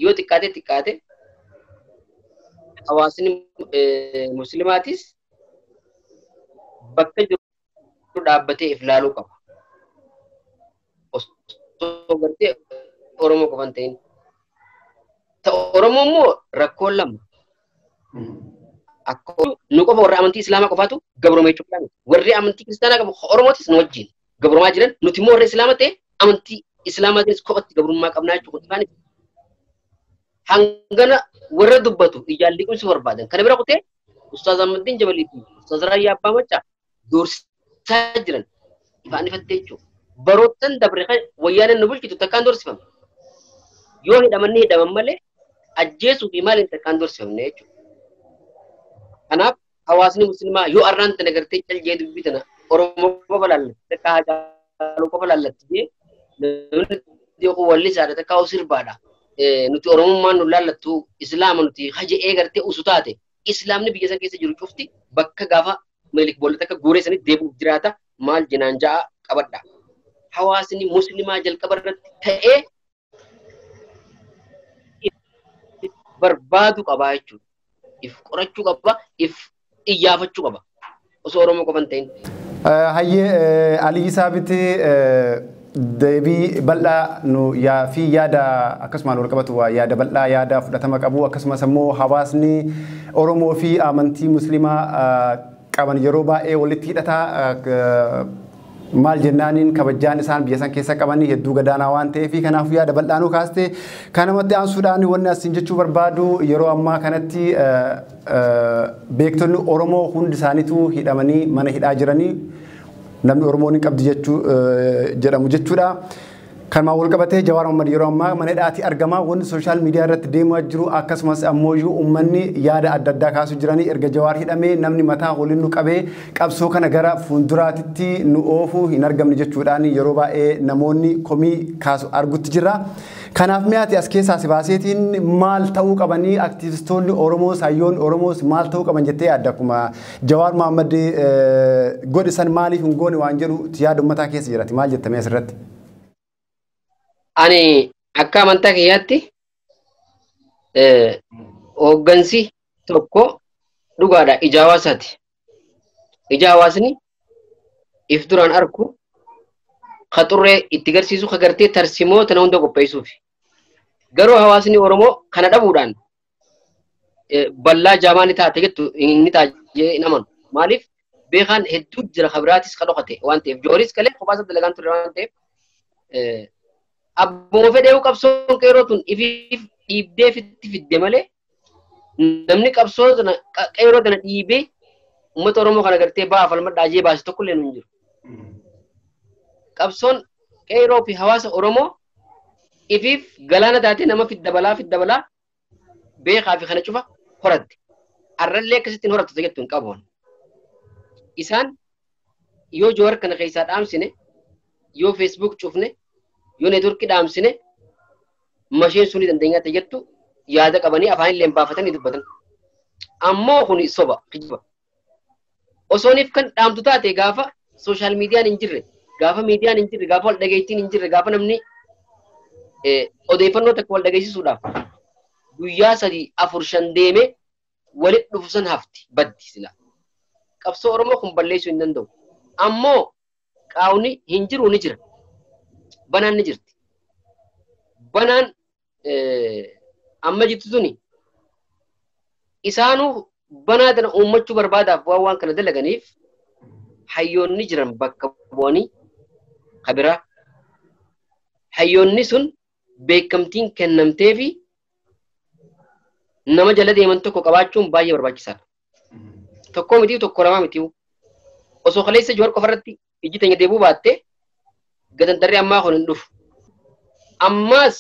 yoo xiqqaate xiqqaate hawaasni muslimaatis bakka jiru dhaabbatee if laaluu qaba. Osoo gartee Oromoo qofan ta'in. Oromoo immoo rakkoon lama. Akka nu qofa warra amantii Islaamaa qofaatu gabrooma jechuudha. Warri amantii kiristaanaa qabu Oromootis nu wajjin gabroomaa jiran nuti immoo warra Islaama ta'e amantii Islaamaatiinis kophatti gabrummaa qabnaa jechuudha. Hangana warra dubbatu ijaan liqimsu barbaadan. Kana bira kutee Ustaaz Ahmadiin Jabalii fi Ustaaz Raayyaa Abbaa Maccaa doorsisaa jiran ifaan ifattee jechuudha. Baroottan dabre wayyaaneen nu bulchitu takkaan doorsifamne. Yoo hidhaman ni hidhaman malee ajjeesuu fi maaliin takkaan doorsifamne jechuudha. Kanaaf hawaasni musliimaa yoo arraan tana gartee caljee dubbii tana Oromoo qofa laallatti takka Haacaaluu qofa laallatti jee namni yookaan wallisaadha takka sirbaadha. Nuti Oromummaan nu laallattu Islaama nuti haja'ee gartee usu taate Islaamni biyya san keessa jiru cufti bakka gaafa Minilik boolla takka guuree sanitti deebi'uuf jiraata maal jenaan ja'a qabadha. Hawaasni musliimaa jalqaba irratti ta'ee barbaadu qaba jechuudha. If qorachuu qaba, if iyyaafachuu qaba. Osoo Oromoo qofan ta'in. Hayyee Aliyyi Saabiti deebii bal'aa nu yaa fi yaada akkasumaan wal qabatu yaada bal'aa yaada fudhatama qabu akkasumas immoo hawaasni Oromoo fi amantii musliimaa qaban yeroo baay'ee walitti hidhataa maal jennaaniin kabajaan isaan biyya san keessa qabanii hedduu gadaanaa waan ta'eef kanaafuu yaada bal'aa nu kaaste kanamatti aansuudhaan wanni asiin jechuu barbaadu yeroo ammaa kanatti beektonni Oromoo hundi isaaniitu hidhamanii mana hidhaa jiranii namni Oromoon hin qabdi jechuu jedhamu jechuudha. Kanumaan wal qabatee Jawaar Mohammad yeroo ammaa mana hidhaatti argama. Wanni sooshaal miidiyaa irratti deemaa jiru akkasumas ammoo uummanni yaada adda addaa kaasuu jiranii erga Jawaar hidhamee namni mataa waliin nu qabee qabsoo kana gara fuulduraatitti nu oofuu hin argamne jechuudhaan yeroo baay'ee namoonni komii kaasu argutti jira. Kanaaf mi'aati as keessaa si baaseetiin maal ta'uu qabanii aktiivistoonni Oromoos hayyoonni Oromoos maal ta'uu qaban jettee yaadda akkuma Jawaar Mohammad godhe san maaliif hin goone waan jedhu yaada uummataa keessa jirati maal jettamee asirratti? Ani akka amantaa kiyyaatti hooggansi tokko dhugaadha ija hawaasaati. Ija hawaasni if duraan arku Ka xurree itti garsiisu ka gartee tarsimoo tana hunda qopheessuuf. Garuu hawaasni Oromoo kana dhabuudhaan bal'aa jaamaa ni taate jettu ni taajee hin amanu. Maaliif beekaan hedduu jira kabiraatis ka dhokate waan ta'eef jooris kalee kophaa isaa dalagaan ture waan ta'eef abbuma fedhee qabsoon qeerroo tun ifiif dhiibdee fitti fidde malee namni qabsoo tana qeerroo tana dhiibee uummata Oromoo kana gartee ba'aa falmadhaa jee baase tokko illee hin jiru. Qabsoon qeerroo fi hawaasa Oromoo ifiif galaana taatee nama fidda balaa beekaa fi kana cufa horatte. Arrallee akkasittiin horattu jettu hin qabu. Isaan yoo Jowaar kana keessaa dhaamsine, yoo Facebook cufne, yoo neetworkii dhaamsine masheen sunii dandeenyaa ta'e jettu yaada qabanii afaan illee baafatanii dubbatan. Ammoo kun soba kijiba. Osooniif kan dhaamtu taate gaafa sooshaal miidiyaan hin jirre, gaafa miidiyaan hin jirre, gaafa wal dhageettiin hin jirre, gaafa namni odeeffannoo takka wal dhageessisuudhaaf guyyaa 3, 4, 5 deemee walitti dhufu san hafti baddi sila. Qabsoo Oromoo kun balleessuu hin danda'u. Ammoo qaawni hin jiru ni jira. Banaan ni jirti. Banaan amma jirtu tuni isaanuu banaa tana uummachuu barbaadaaf waan kana dalaganiif hayyoonni jiran bakka bu'anii kabiraa. Hayyoonni sun beekamtiin kennamtee fi nama jala deeman tokko qabaachuun baay'ee barbaachisaadha. Tokko miti tokko lama miti. Osoo kaleessa Jowaar qofarratti ijji teenya deebuu baatte gadantarree ammaa kun hin dhufu. Ammaas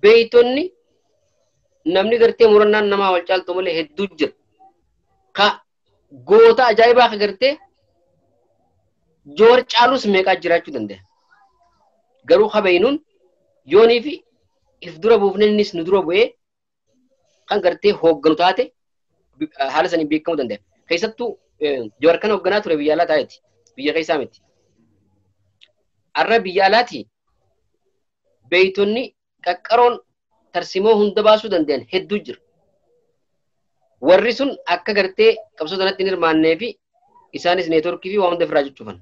beeytonni namni gartee murannaan namaa wal caaltu malee hedduu jira. Ka goota ajaa'ibaa ka gartee Jowaar caalus meeqaa jiraachuu danda'a. Garuu habeenuun yoonii fi if dura buufne innis nu dura bu'ee kan gartee hoogganu taate haala saniin beekamuu danda'a. Keessattuu Jowaar kana hoogganaa ture biyya alaa taa'eeti. Biyya keessaa miti. Arra biyya alaati beeytonni qaqqaroon tarsimoo hunda baasuu danda'an hedduu jira. Warri sun akka gartee qabsoo sanatti hin hirmaannee fi isaanis neetworkii fi waan hunda ofirraa cuccufan.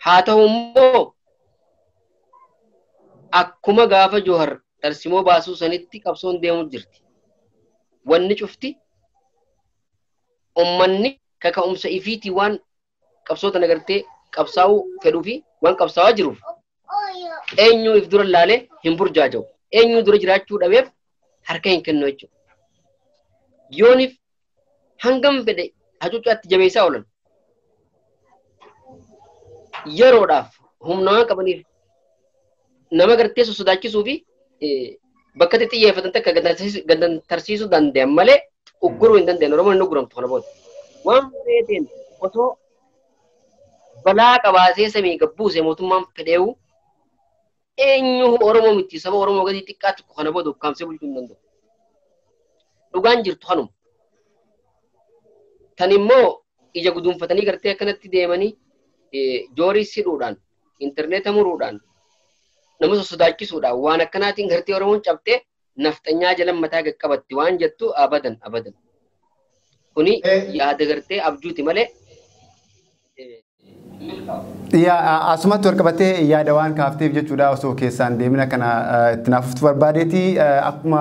Haa ta'u immoo akkuma gaafa Jowaar tarsimoo baasuu sanitti qabsoon deemuu jirti. Wanni cufti ummanni kaka'umsa ifiitii waan qabsoo tana gartee qabsaa'uu fedhuu fi waan qabsaa'aa jiruuf eenyuu if dura laalee hin burjaaja'u. Eenyuu dura jiraachuu dhabeef harka hin kennu jechuudha. Yooniif hangam fedhe hacuucaatti jabeessaa oolan. Yeroodhaaf humna waan qabaniif nama gartee sosodaachisuu fi bakka itti xiyyeeffatan takka gadantarsiisuu danda'an malee ugguruu hin danda'an. Oromoon hin ugguramtu kana booda. Waan feeteen osoo balaa qabaatee samii gabbuuse mootummaan fedheewu eenyu Oromoo miti saba Oromoo gadi xiqqaa tokko kana booda ukkaamsee bulchuu hin danda'u. Dhugaan jirtu kanuma. Tan immoo ija guduunfatanii gartee akkanatti deemanii joorii sidhuudhaan, intarneeta muruudhaan, nama sosodaachisuudhaan waan akkanaatiin gartee Oromoon cabtee nafxanyaa jala mataa qaqqabatti waan jettu abadan abadan. Kuni yaada gartee abjuuti malee. Asumatti wal qabatee yaada waan kaafteef jechuudha osoo keessaan deemina kana itti naafuftu barbaadeeti akkuma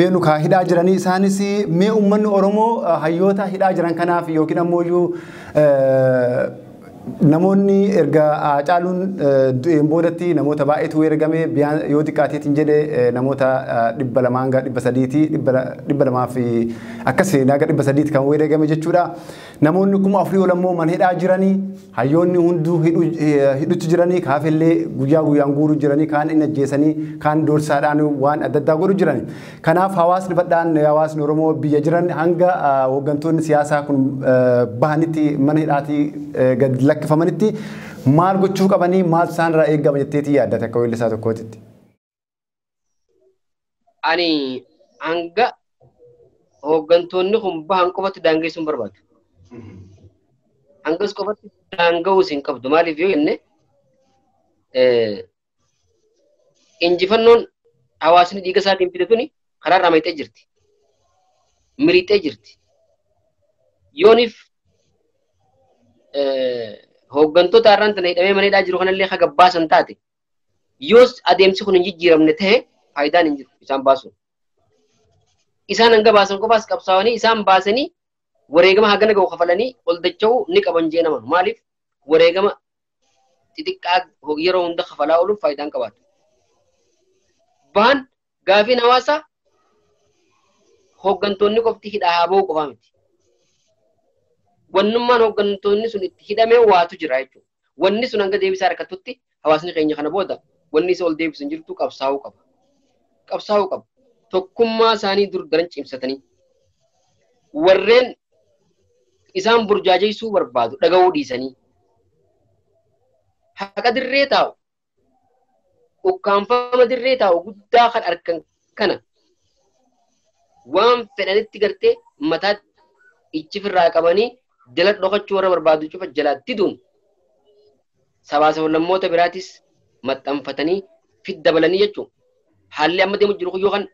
beenu kaa hidhaa jiranii isaanis mee uummanni Oromoo hayyoota hidhaa jiran kanaaf yookiin ammoo namoonni erga Haacaaluun du'een boodatti namoota baay'eetu ergame yoo xiqqaateetiin jedhe namoota 200 hanga 300 200 fi akkas hanga 300 kan weerarame jechuudha. Namoonni 4000 ol ammoo mana hidhaa jiranii hayyoonni hunduu hidhutti jiranii kaafillee guyyaa guyyaan guuruu jiranii kaan inni ajjeesanii kaan doorsaadhaan waan adda addaa godhu jiranii. Kanaaf hawaasni bal'aan hawaasni Oromoo biyya jiran hanga hooggantoonni siyaasaa kun bahanitti mana hidhaatii gad lakkifamanitti maal gochuu qabanii maal isaan irraa eegama jetteetii yaaddate akka weellisaa tokkootitti? Ani hanga hooggantoonni kun bahan qofatti daangeessuun barbaadu. Hangas qofatti daanga'uus hin qabdu. Maaliif yoo jenne injifannoon hawaasni dhiiga isaatiin fide tuni karaa irraa maqxee jirti. Miriixee jirti. Yooniif Hooggantoota har'aan tana hidhamee mana hidhaa jiru kanallee haga baasan taate yoos adeemsi kun hin jijjiiramne ta'e faayidaan hin jiru isaan baasuun. Isaan hanga baasan qofaas qabsaa'anii isaan baasanii wareegama hagana gahu kafalanii ol dacha'uu ni qaban jee naman. Maaliif wareegama xixiqqaa yeroo hunda kafalaa ooluuf faayidaan qabaatu. Bahan gaafiin hawaasaa hooggantoonni qofti hidhaa haa ba'uu qofaa miti. Wannummaan hooggantoonni sun itti hidhamee waatu jira jechuudha. Wanni sun hanga deebisaa harkatutti hawaasni keenya kana booda wanni isa ol deebisu hin jirtu qabsaa'uu qaba. Qabsaa'uu qaba. Tokkummaa isaanii dur daran cimsatanii warreen isaan burjaajeessuu barbaadu dhaga'uu dhiisanii haqa dirree taa'u ukkaanfama dirree taa'u guddaa kan argan kana waan fedhanitti gartee mataatti ichifirraa qabanii jala dhokachuu warra barbaadu cufa jalaatti duun sabaa sablammoota biraatis maxxanfatanii fit dabalanii jechuun haalli amma deemu jiru yookaan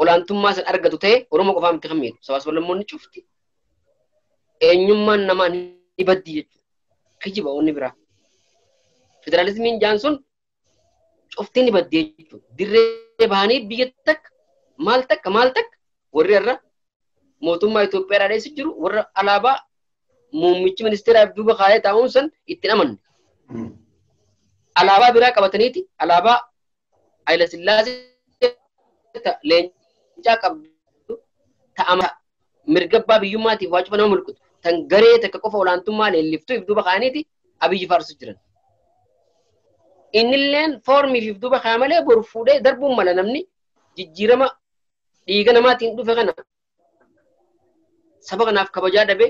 olaantummaa san argatu ta'e Oromoo qofaa miti kan miidhu sabaa sablammoonni cufti eenyummaan namaa ni baddi jechuudha. Kijiba onni biraa. Federaalizimiin jaan sun cufti ni baddi jechuudha. Dirree bahanii biyya takka maal takka maal takka warri irra mootummaa Itoophiyaa dhaadheessu jiru warra alaabaa muummichi ministeeraaf duuba kaayee taa'uun san ittiin amanne. Alaabaa biraa qabataniiti alaabaa Hayila Sillaasee leencaa qabdu ta'ama mirga abbaa biyyummaatiif waa cufa nama mulqitu tan garee takka qofa olaantummaa leelliftuu if duuba kaa'aniiti Abiyyi faarsu jiran. Innilleen foormiif if duuba kaa'e malee boru fuudhee darbuun mala namni jijjiirama dhiiga namaatiin dhufe kana saba kanaaf kabajaa dhabe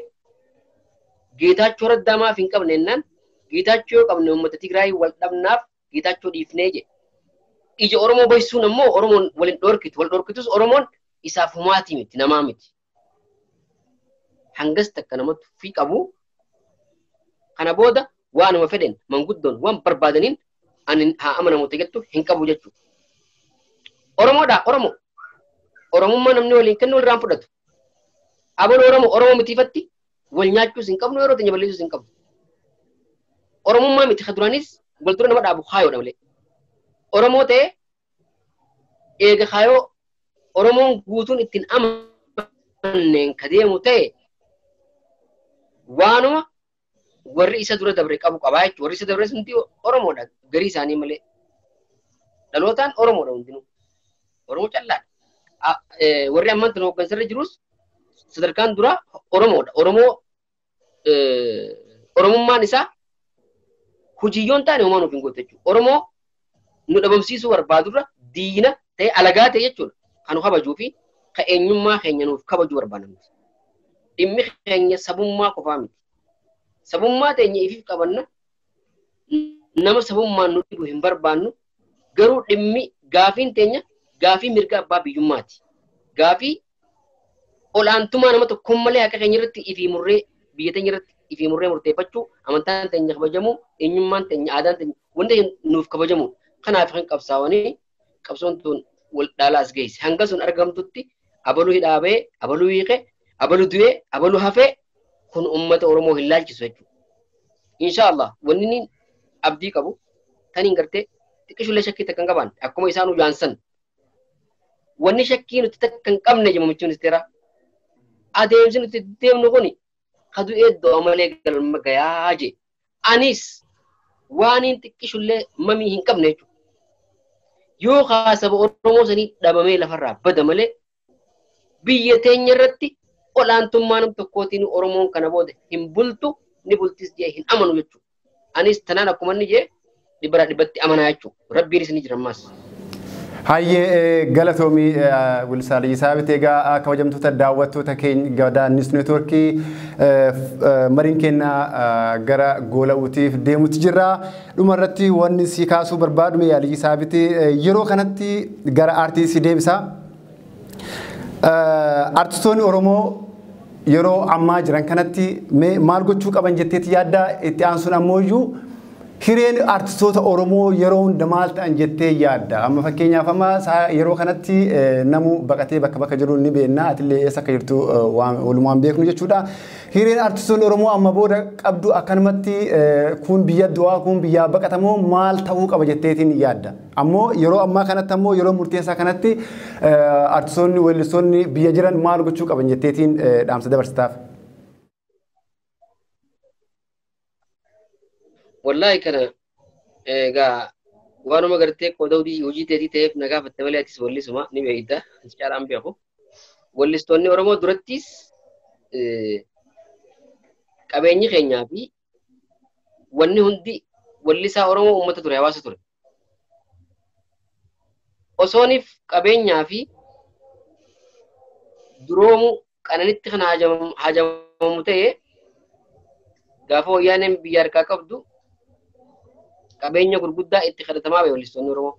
Geetaachoo Raddaa maaf hin qabne jennaan Geetaachoo yoo qabne uummata Tigraay wal dhabnaaf Geetaachoo dhiifnee jedhe. Ija Oromoo baysuun ammoo Oromoon waliin dhorkitu wal dhorkitus Oromoon isaaf humaatii miti namaa miti. Hangas takka namatti tuffii qabu kana booda waanuma fedhen manguddoon waan barbaadaniin ani haa amanamu jettu hin qabu jechuudha. Oromoodha Oromoo. Oromummaa namni waliin kennu walirraan fudhatu. Abaluu Oromoo Oromoo mitiifatti wal nyaachuus hin qabnu yeroo teenya balleessuus hin qabnu. Oromummaa miti ka duraanis wal dura nama dhaabu kaayoodha malee. Oromoo ta'ee eega kaayoo Oromoon guutuun ittiin amanneen ka deemu ta'e waanuma warri isa dura dabre qabu qabaa jechuudha. Warri isa dabre hundi Oromoodha garii isaanii malee. Dhalootaan Oromoodha hundinuu. Oromoo callaadha. Warri ammaan tana hooggansarra jirus sadarkaan dura Oromoodha. Oromoo Oromummaan isaa hojiyyoon taane homaa nuuf hin gootu jechuudha. Oromoo nu dhabamsiisuu barbaadurra diina ta'e alagaa ta'e jechuudha. Kan nu kabajuu fi kan eenyummaa keenya nuuf kabajuu barbaadamti. Dhimmi keenya sabummaa qofaa miti. Sabummaa teenya ifiif qabanna nama sabummaan nu dhibu hin barbaannu garuu dhimmi gaafiin teenya gaafii mirga abbaa biyyummaati. Gaafii olaantummaa nama tokkoon malee haqa keenya irratti ifii murree biyya teenya irratti ifii murree murteeffachuu amantaan teenya kabajamuu eenyummaan teenya aadaan teenya wanta nuuf kabajamu kanaaf kan qabsaa'anii qabsoon tun wal dhaalaas geesse hanga sun argamtutti abaluu hidhaa ba'ee abaluu hiiqee abaluu du'ee abaluu hafee kun uummata Oromoo hin laalchisu jechuudha. Inshaallah wanni inni abdii qabu taniin gartee xiqqishuullee shakkii takka hin qaban akkuma isaan ujaansan wanni shakkii nuti takka hin qabne jedhu muummichi ministeeraa adeemsi nuti deemnu kuni ka du'ee du'a malee galma gayaa jee anis waaniin xiqqishullee mamii hin qabne jechuudha. Yoo kaasaba Oromoo sanii dhabamee lafarraa bada malee biyya teenya irratti olaantummaa nam tokkootiin Oromoon kana booda hin bultu ni bultis jee hin amanu jechuudha. Anis tanaan akkuma inni jee dhibbaraa dhibbatti amanaa jechuudha. Rabbiinis ni jira ammaas. Hayyee galatoomii Weellisaa Liyyisaa Abitee egaa kabajamtoota daawwattoota keenya Gadaa Niwus Neetwoorkii mariin keenya gara goola'uutiif deemuutti jirra. Dhuma irratti wanni si kaasuu barbaadu mee Liyyisaa Abitee yeroo kanatti gara aartii si deebisa. Artistoonni Oromoo yeroo ammaa jiran kanatti mee maal gochuu qaban jetteeti yaadda itti aansuun ammoo iyyuu Hireen artistoota Oromoo yeroo hunda maal ta'an jettee yaadda? Amma fakkeenyaaf amma yeroo kanatti namu baqatee bakka bakka jiru ni beekna. Atillee eessa akka jirtu walumaan beeknu jechuudha. Hireen artistoonni Oromoo amma booda qabdu akkanumatti kun biyya du'aa kun biyyaa baqatamoo maal ta'uu qaba jetteetiin yaadda? Ammoo yeroo ammaa kanatti ammoo yeroo murteessaa kanatti artistoonni weellistoonni biyya jiran maal gochuu qaban jetteetiin dhaamsa dabarsitaaf? Wallahi kana egaa waanuma gartee qooda hojii teetii ta'eef na gaafatte malee atis wallisuma ni beekta caalaan beeku. Wallistoonni Oromoo durattis qabeenyi keenyaa fi wanni hundi wallisaa Oromoo uummata ture hawaasa ture. Osooniif qabeenyaa fi duroomu qananitti kan hajamamu ta'e gaafa wayyaaneen biyya harkaa qabdu qabeenya gurguddaa itti kadhatamaa ba'e wallistoonni Oromoo.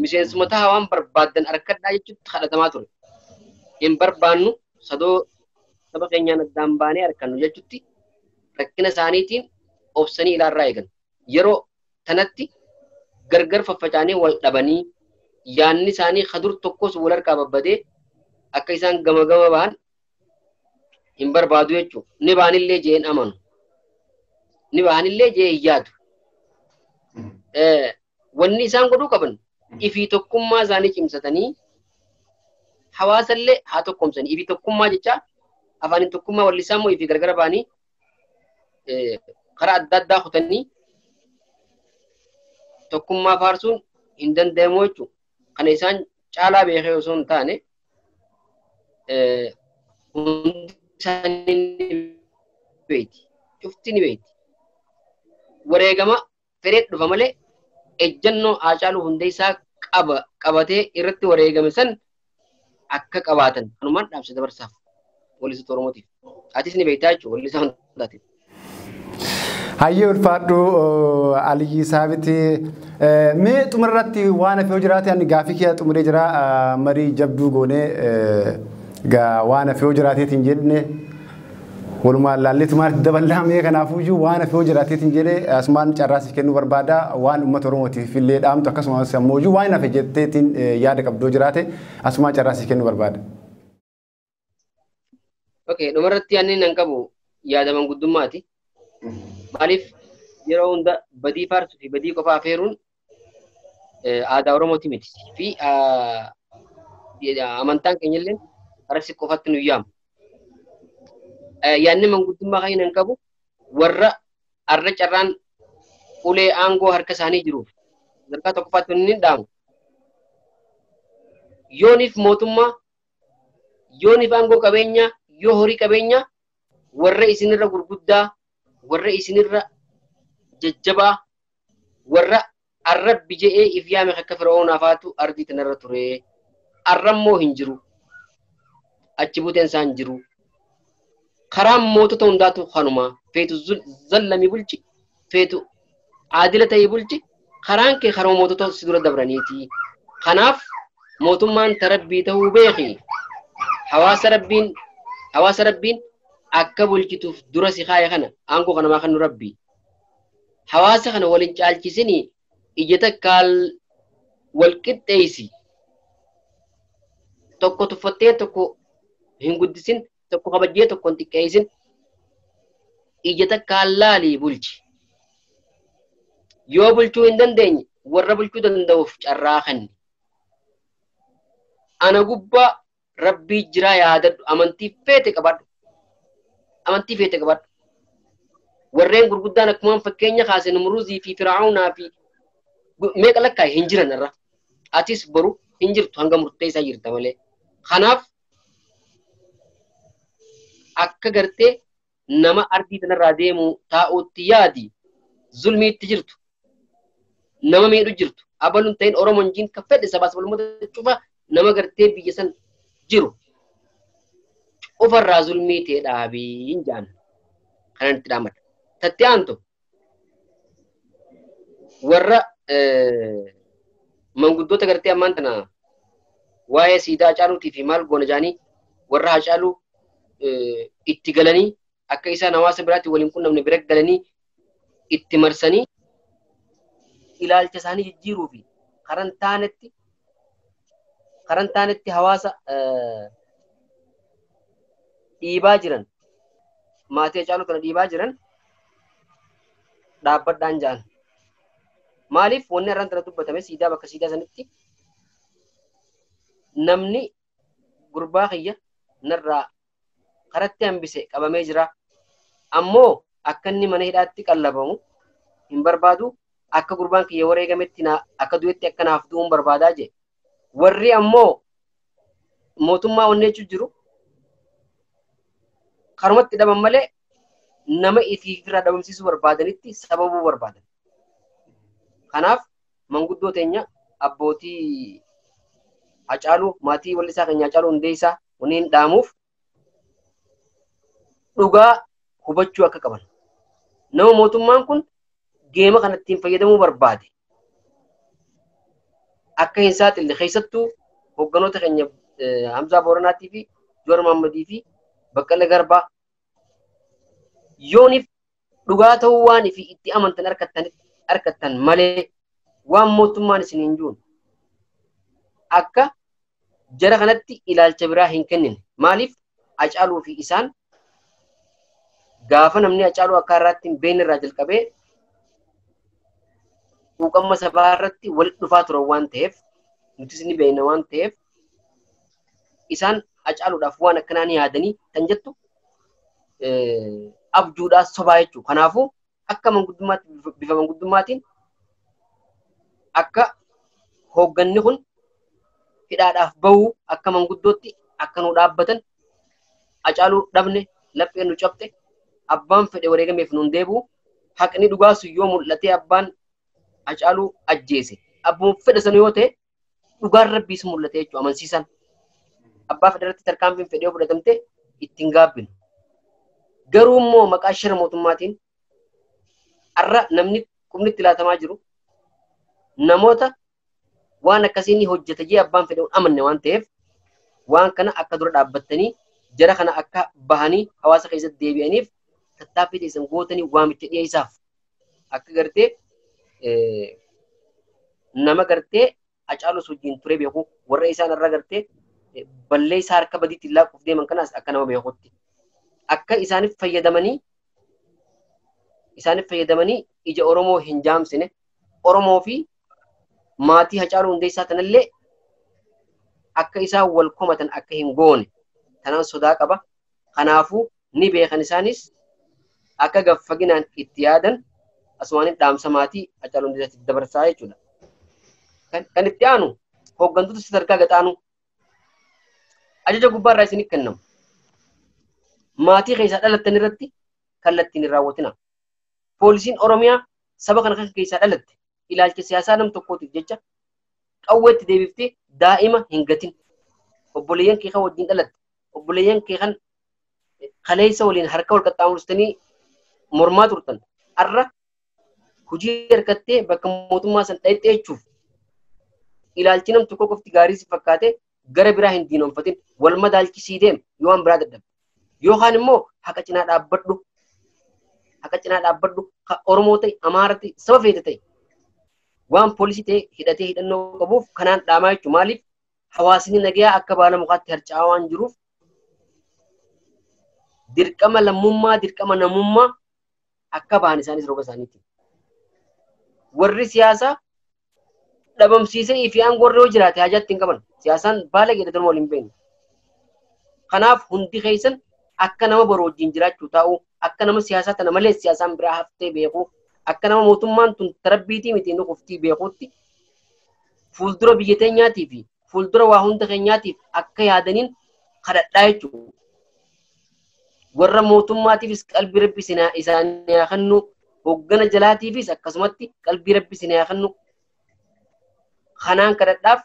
Miseensuma ta'a waan barbaaddan harkadhaa jechuutti kadhatamaa ture. Hin barbaannu sadoo saba keenyaan addaan baanee harkannu jechuutti rakkina isaaniitiin obsanii ilaarraa eegan. Yeroo tanatti gargar faffacaanii wal dhabanii yaanni isaanii kadur tokkos wal harkaa babbadee akka isaan gama gama ba'an hin barbaadu jechuudha. Ni ba'anillee jeen amanu. Ni ba'anillee jee hin yaadu. Wanni isaan godhuu qaban ifii tokkummaa isaanii cimsatanii hawaasallee haa tokkoomsanii ifii tokkummaa jecha afaaniin tokkummaa wallisaa immoo ifii gargar ba'anii karaa adda addaa kutanii tokkummaa faarsuun hin danda'amu jechuudha. Kana isaan caalaa beekee osoo hin taane hundi isaanii ni beekti. Cufti ni beekti. Wareegama fedhee dhufa malee ejjennoo Haacaaluu Hundeessaa qabatee irratti wareegame san akka qabaatan kanumaan dhaamsa dabarsaaf wallistoota Oromootiif. Atis ni beektaa jechuudha wallisaa hundaatiif. Hayyee ulfaadhu Aliyyi Saabiti. Mee xumurratti waan hafe yoo jiraate ani gaafii kiyya xumuree jira marii jabduu goonee waan hafe yoo jiraateetiin jenne walumaan laalleetumaan dabalaa kanaafuyyuu waan hafe yoo jiraateetiin jedhee asumaan carraasiif kennuu barbaada waan uummata Oromootiif illee dhaamtu akkasumas ammoo waan hafe jetteetiin yaada qabdoo jiraate asumaan carraasiif kennuu barbaada. Okay, dhumarratti ani nan qabu yaada manguddummaati. Maaliif yeroo hunda badii faarsuu fi badii qofa afeeruun aadaa Oromooti miti fi amantaan keenya illee karaa qofatti nu yaama. Yaadni manguddummaa kan hin qabu warra arra carraan ulee aangoo harka isaanii jiruuf sadarkaa tokkoffaatti inni dhaamu. Yooniif mootummaa, yooniif aangoo qabeenyaa, yoo horii qabeenyaa warra isinirra gurguddaa, warra isinirra jajjabaa, warra arrabbi je'ee if yaame akka Fir'aawunaa faatu ardii tanarra ture. Arrammoo hin jiru. Achi buuteen isaa hin jiru. Karaan mootota hundaatu kanuma. Feetu zallamii bulchi, feetu aadila ta'ee bulchi, karaan kee karaa mootota si dura dabraniiti. Kanaaf mootummaan tarabbii ta'uu beeki. Hawaasa rabbiin akka bulchituuf dura si kaaya kana aangoo kanamaa kan nu rabbi. Hawaasa kana waliin caalchisinii ija takkaan wal qixxeessi. Tokko tuffattee tokko hin guddisin, tokko kabajjee tokko hin xiqqeessin. Ija takkaan laalii bulchi. Yoo bulchuu hin dandeenye warra bulchuu danda'uuf carraa kenni. Ana gubbaa rabbii jiraa yaadadhu amantii feete qabadhu. Amantii feete qabadhu. Warreen gurguddaan akkuma fakkeenya kaase Numruuzii fi Fir'aawnaa fi meeqa lakkaa'e hin jiran irra. Atis boru hin jirtu hanga murteessaa jirta malee. Kanaaf akka gartee nama ardii tanarraa deemu taa'uutti yaadi zulmiitti jirtu. Nama miidhu jirtu. Abaluun ta'in Oromoon jiin kan fedhe sabaas walummaa cufa nama gartee biyya san jiru. Cufarraa zulmii ta'e dhaabii hin jaan. Kanan itti dhaamadha. Tatti aantu warra manguddoota gartee ammaan tana waa'ee siidaa Haacaaluutii fi maal goona jaanii warra Haacaaluu itti galanii akka isaan hawaasa biraatti waliin qunnamne bira galanii itti marsanii Ilaalcha isaanii jijjiiruu fi karan taanetti hawaasa dhiibaa jiran maatii Hacaaluu kana dhiibaa jiran dhaabbadhaan ja'an. Maaliif wanni har'aan tana dubbatame siidaa bakka siidaa sanitti namni gurbaa kiyya narraa karatti hambise qabamee jira. Ammoo akka inni mana hidhaatti qallabamu hin barbaadu. Akka gurbaan kiyya wareegametti akka du'etti akka naaf du'uun barbaadaa jee. Warri ammoo mootummaa wanni jechuun jiru karumatti dhaban malee nama ifirraa dhabamsiisuu barbaadanitti sababuu barbaadan. Kanaaf manguddoo teenya abbootii Hacaaluu maatii wallisaa keenya Hacaaluu Hundeessaa wanni hin dhaamuuf dhugaa hubachuu akka qaban. Nama mootummaan kun geema kana ittiin fayyadamuu barbaade akka hin saaxille keessattuu hogganoota keenya Hamzaa Booranaatii fi Jowaar Mohammadii fi Baqqalaa Garbaa yooniif dhugaa ta'uu waan fi itti amantan argattan malee waan mootummaan isin hin jiru akka jara kanatti ilaalcha biraa hin kennine. Maaliif Hacaaluu fi isaan gaafa namni Hacaaluu akka har'aatti hin beekne irraa jalqabee quuqamma sabaa irratti walitti dhufaa turan waan ta'eef nutis ni beekna waan ta'eef isaan Hacaaluudhaaf waan akkanaa ni yaadanii kan jettu abjuudhaa sobaa jechuudha. Kanaafuu akka manguddummaatti bifa manguddummaatiin akka hoogganni kun hidhaadhaaf bahuu akka manguddootti akka nu dhaabbatan Hacaaluu dhabne lapheen nu cabxe abbaan fedhe wareegameef nuun deebi'u haqni dhugaa sun yoo mul'atee abbaan Hacaaluu ajjeese abbaan fedhe sana yoo ta'e dhugaan rabbiis mul'ate jechuudha amansiisan. Abbaa fedhe irratti tarkaanfiin fedhe yoo fudhatamte ittiin gaabbinu. Garuu immoo maqaa shira mootummaatiin har'a namni qubni itti laatamaa jiru namoota waan akkasii ni hojjeta jee abbaan fedhe amanne waan ta'eef waan kana akka dura dhaabbattanii jara kana akka bahanii hawaasa keessatti deebi'aniif tattaaffii teessan gootanii waamicha dhiyeessaaf akka gartee nama gartee Hacaaluu wajjin ture beeku warra isaan irra gartee balleessaa harka badiitti laaquuf deeman kanaas akka nama beekutti akka isaaniif fayyadamanii ija Oromoo hin jaamsine Oromoo fi maatii Hacaaluu Hundeessaa tanallee akka isaan wal komatan akka hin goone tanaan sodaa qaba. Kanaafuu ni beekan isaanis akka gaffaginaan itti yaadan asumaan dhaamsa maatii Hacaaluu Hundeessaatti dabarsaa jechuudha. Kan itti aanu hooggantoota sadarkaa gadaanuu ajaja gubbaarraa isinii kennamu. Maatii keessaa dhalattan irratti kallattiin hin raawwatina. Poolisiin Oromiyaa saba kana kan keessaa dhalatte ilaalcha siyaasaa nam tokkootiif jecha qawweetti deebiftee daa'ima hin gatin. Obboleeyyan kee kan wajjin dhalatte, obboleeyyan kee kan kaleessa waliin harka wal qaxxaamursitanii mormaa turtan har'a hojii harkattee bakka mootummaa san dhayxee jechuuf ilaalchi nam tokko qofti gaarii si fakkaate gara biraa hin diinoomfatin wal madaalchisii deem yoo waan biraa dadhabde. Yookaan immoo haqa cinaa dhaabbadhu. Haqa cinaa dhaabbadhu Oromoo ta'e Amaara ta'e saba feete ta'e waan poolisii ta'e hidhatee hidhannoo qabuuf kanaan dhaamaa jechuudha. Maaliif hawaasni nagayaa akka baala mukaatti harca'aa waan jiruuf dirqama lammummaa dirqama namummaa akka bahan isaanis roga isaaniitti. Warri siyaasaa dhabamsiisee fi aangoo warri yoo jiraate hajaatti hin qaban. Siyaasaan baala jedhatanii waliin beeknu. Kanaaf hundi keessan akka nama boru wajjin jiraachuu taa'u, akka nama siyaasaa tana malee siyaasaan biraa haftee beeku, akka nama mootummaan tun tarabbiitii miti inni qoftii beekutti fuuldura biyya teenyaatii fi fuuldura waa hunda keenyaatiif akka yaadaniin kadhadhaa jechuudha. Warra mootummaatiifis qalbii rabbi isaanii haa kennu, hoggana jalaatiifis akkasumatti qalbii rabbi isinii haa kennu. Kanaan kadhadhaaf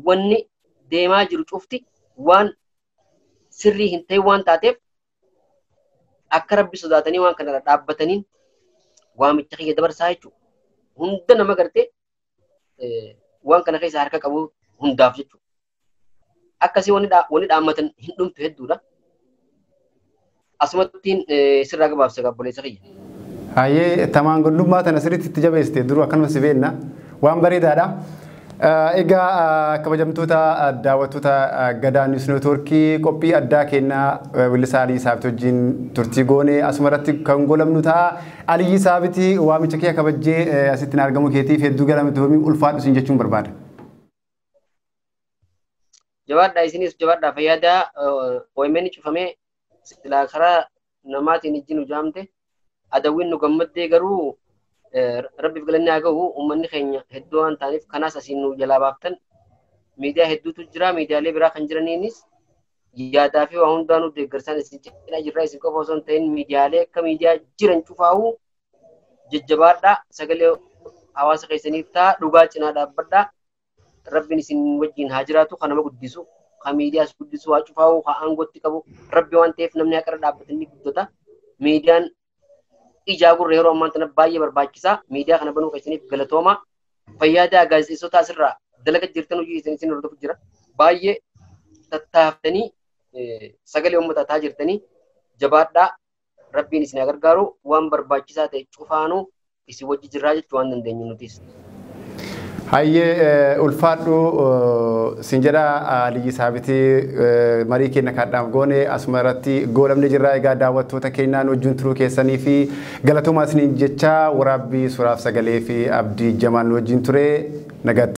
wanni deemaa jiru cufti waan sirrii hin ta'in waan taateef akka rabbi sodaatanii waan kanarra dhaabbataniin waamicha kiyya dabarsaa jechuudha. Hunda nama gartee waan kana keessa harka qabu hundaaf jechuudha. Akkasii wanni dhaammatan hin dhumtu hedduudha. Asumattiin sirraa gabaabsa obboleessa kiyya. Hayyee, tamaan gondummaa tana sirriitti itti jabeessite, duruu akkanuma si beenna, waan bareedaadha. Egaa kabajamtoota daawwattoota Gadaa News Networkii, qophii addaa kennaa weellisaa Aliyyi Saabit wajjin turtii goone asuma irratti kan goolabnu ta'a. Aliyyi Saabit, waamicha kee kabajjee asitti argamu keetiif hedduu galatoomi, ulfaadhu siin jechuun barbaada. Jabaadhaa, isinis jabaadhaa, fayyadaa. OMN cufamee silaa karaa namaatiin ijji nu jaamte, adawwiin nu gammaddee, garuu rabbiif galanni haa gahu, uummanni keenya hedduu waan ta'aniif kanaas asiin nu jalaa baaftan. Miidiyaa hedduutu jira, miidiyaalee biraa kan jiraniinis yaadaa fi waa hundaanuu deeggarsaan isin cinaa jirra. Isin qofa osoo hin ta'in miidiyaalee akka miidiyaa jiran cufaa'uu jajjabaadhaa, sagalee hawaasa keessaniif ta'a, dhugaa cinaa dhaabbadhaa. Rabbiin isin wajjin haa jiraatu. Kan nama guddisu, kan miidiyaas guddisu, haa cufaa'uu, haa aangootti qabu rabbi waan ta'eef namni haqarra dhaabbatanii guddata. Miidiyaan ijaa gurra yeroo ammaan tana baay'ee barbaachisaa. Miidiyaa kana banuu keessaniif galatooma. Fayyadaa, gaazexeessota asirraa dalaga jirtan, hojii isin hordofu jira. Baay'ee tattaaftanii sagalee uummataa ta'aa jirtanii, jabaadhaa. Rabbiin isin haa gargaaru, waan barbaachisaa ta'e cufaanuu isin wajji jirraa jechuu waan dandeenyu nutis. Hayyee, ulfaadhu sin jedha Aliyyi Saabitii, marii keenya kaadhaaf goone asuma irratti goolabne jirra. Egaa daawwattoota keenyaan wajjin turuu keessanii fi galatoomaa isiniin jecha, waraabbii suuraaf sagalee fi Abdii Jamaan wajjin ture, nagaatti.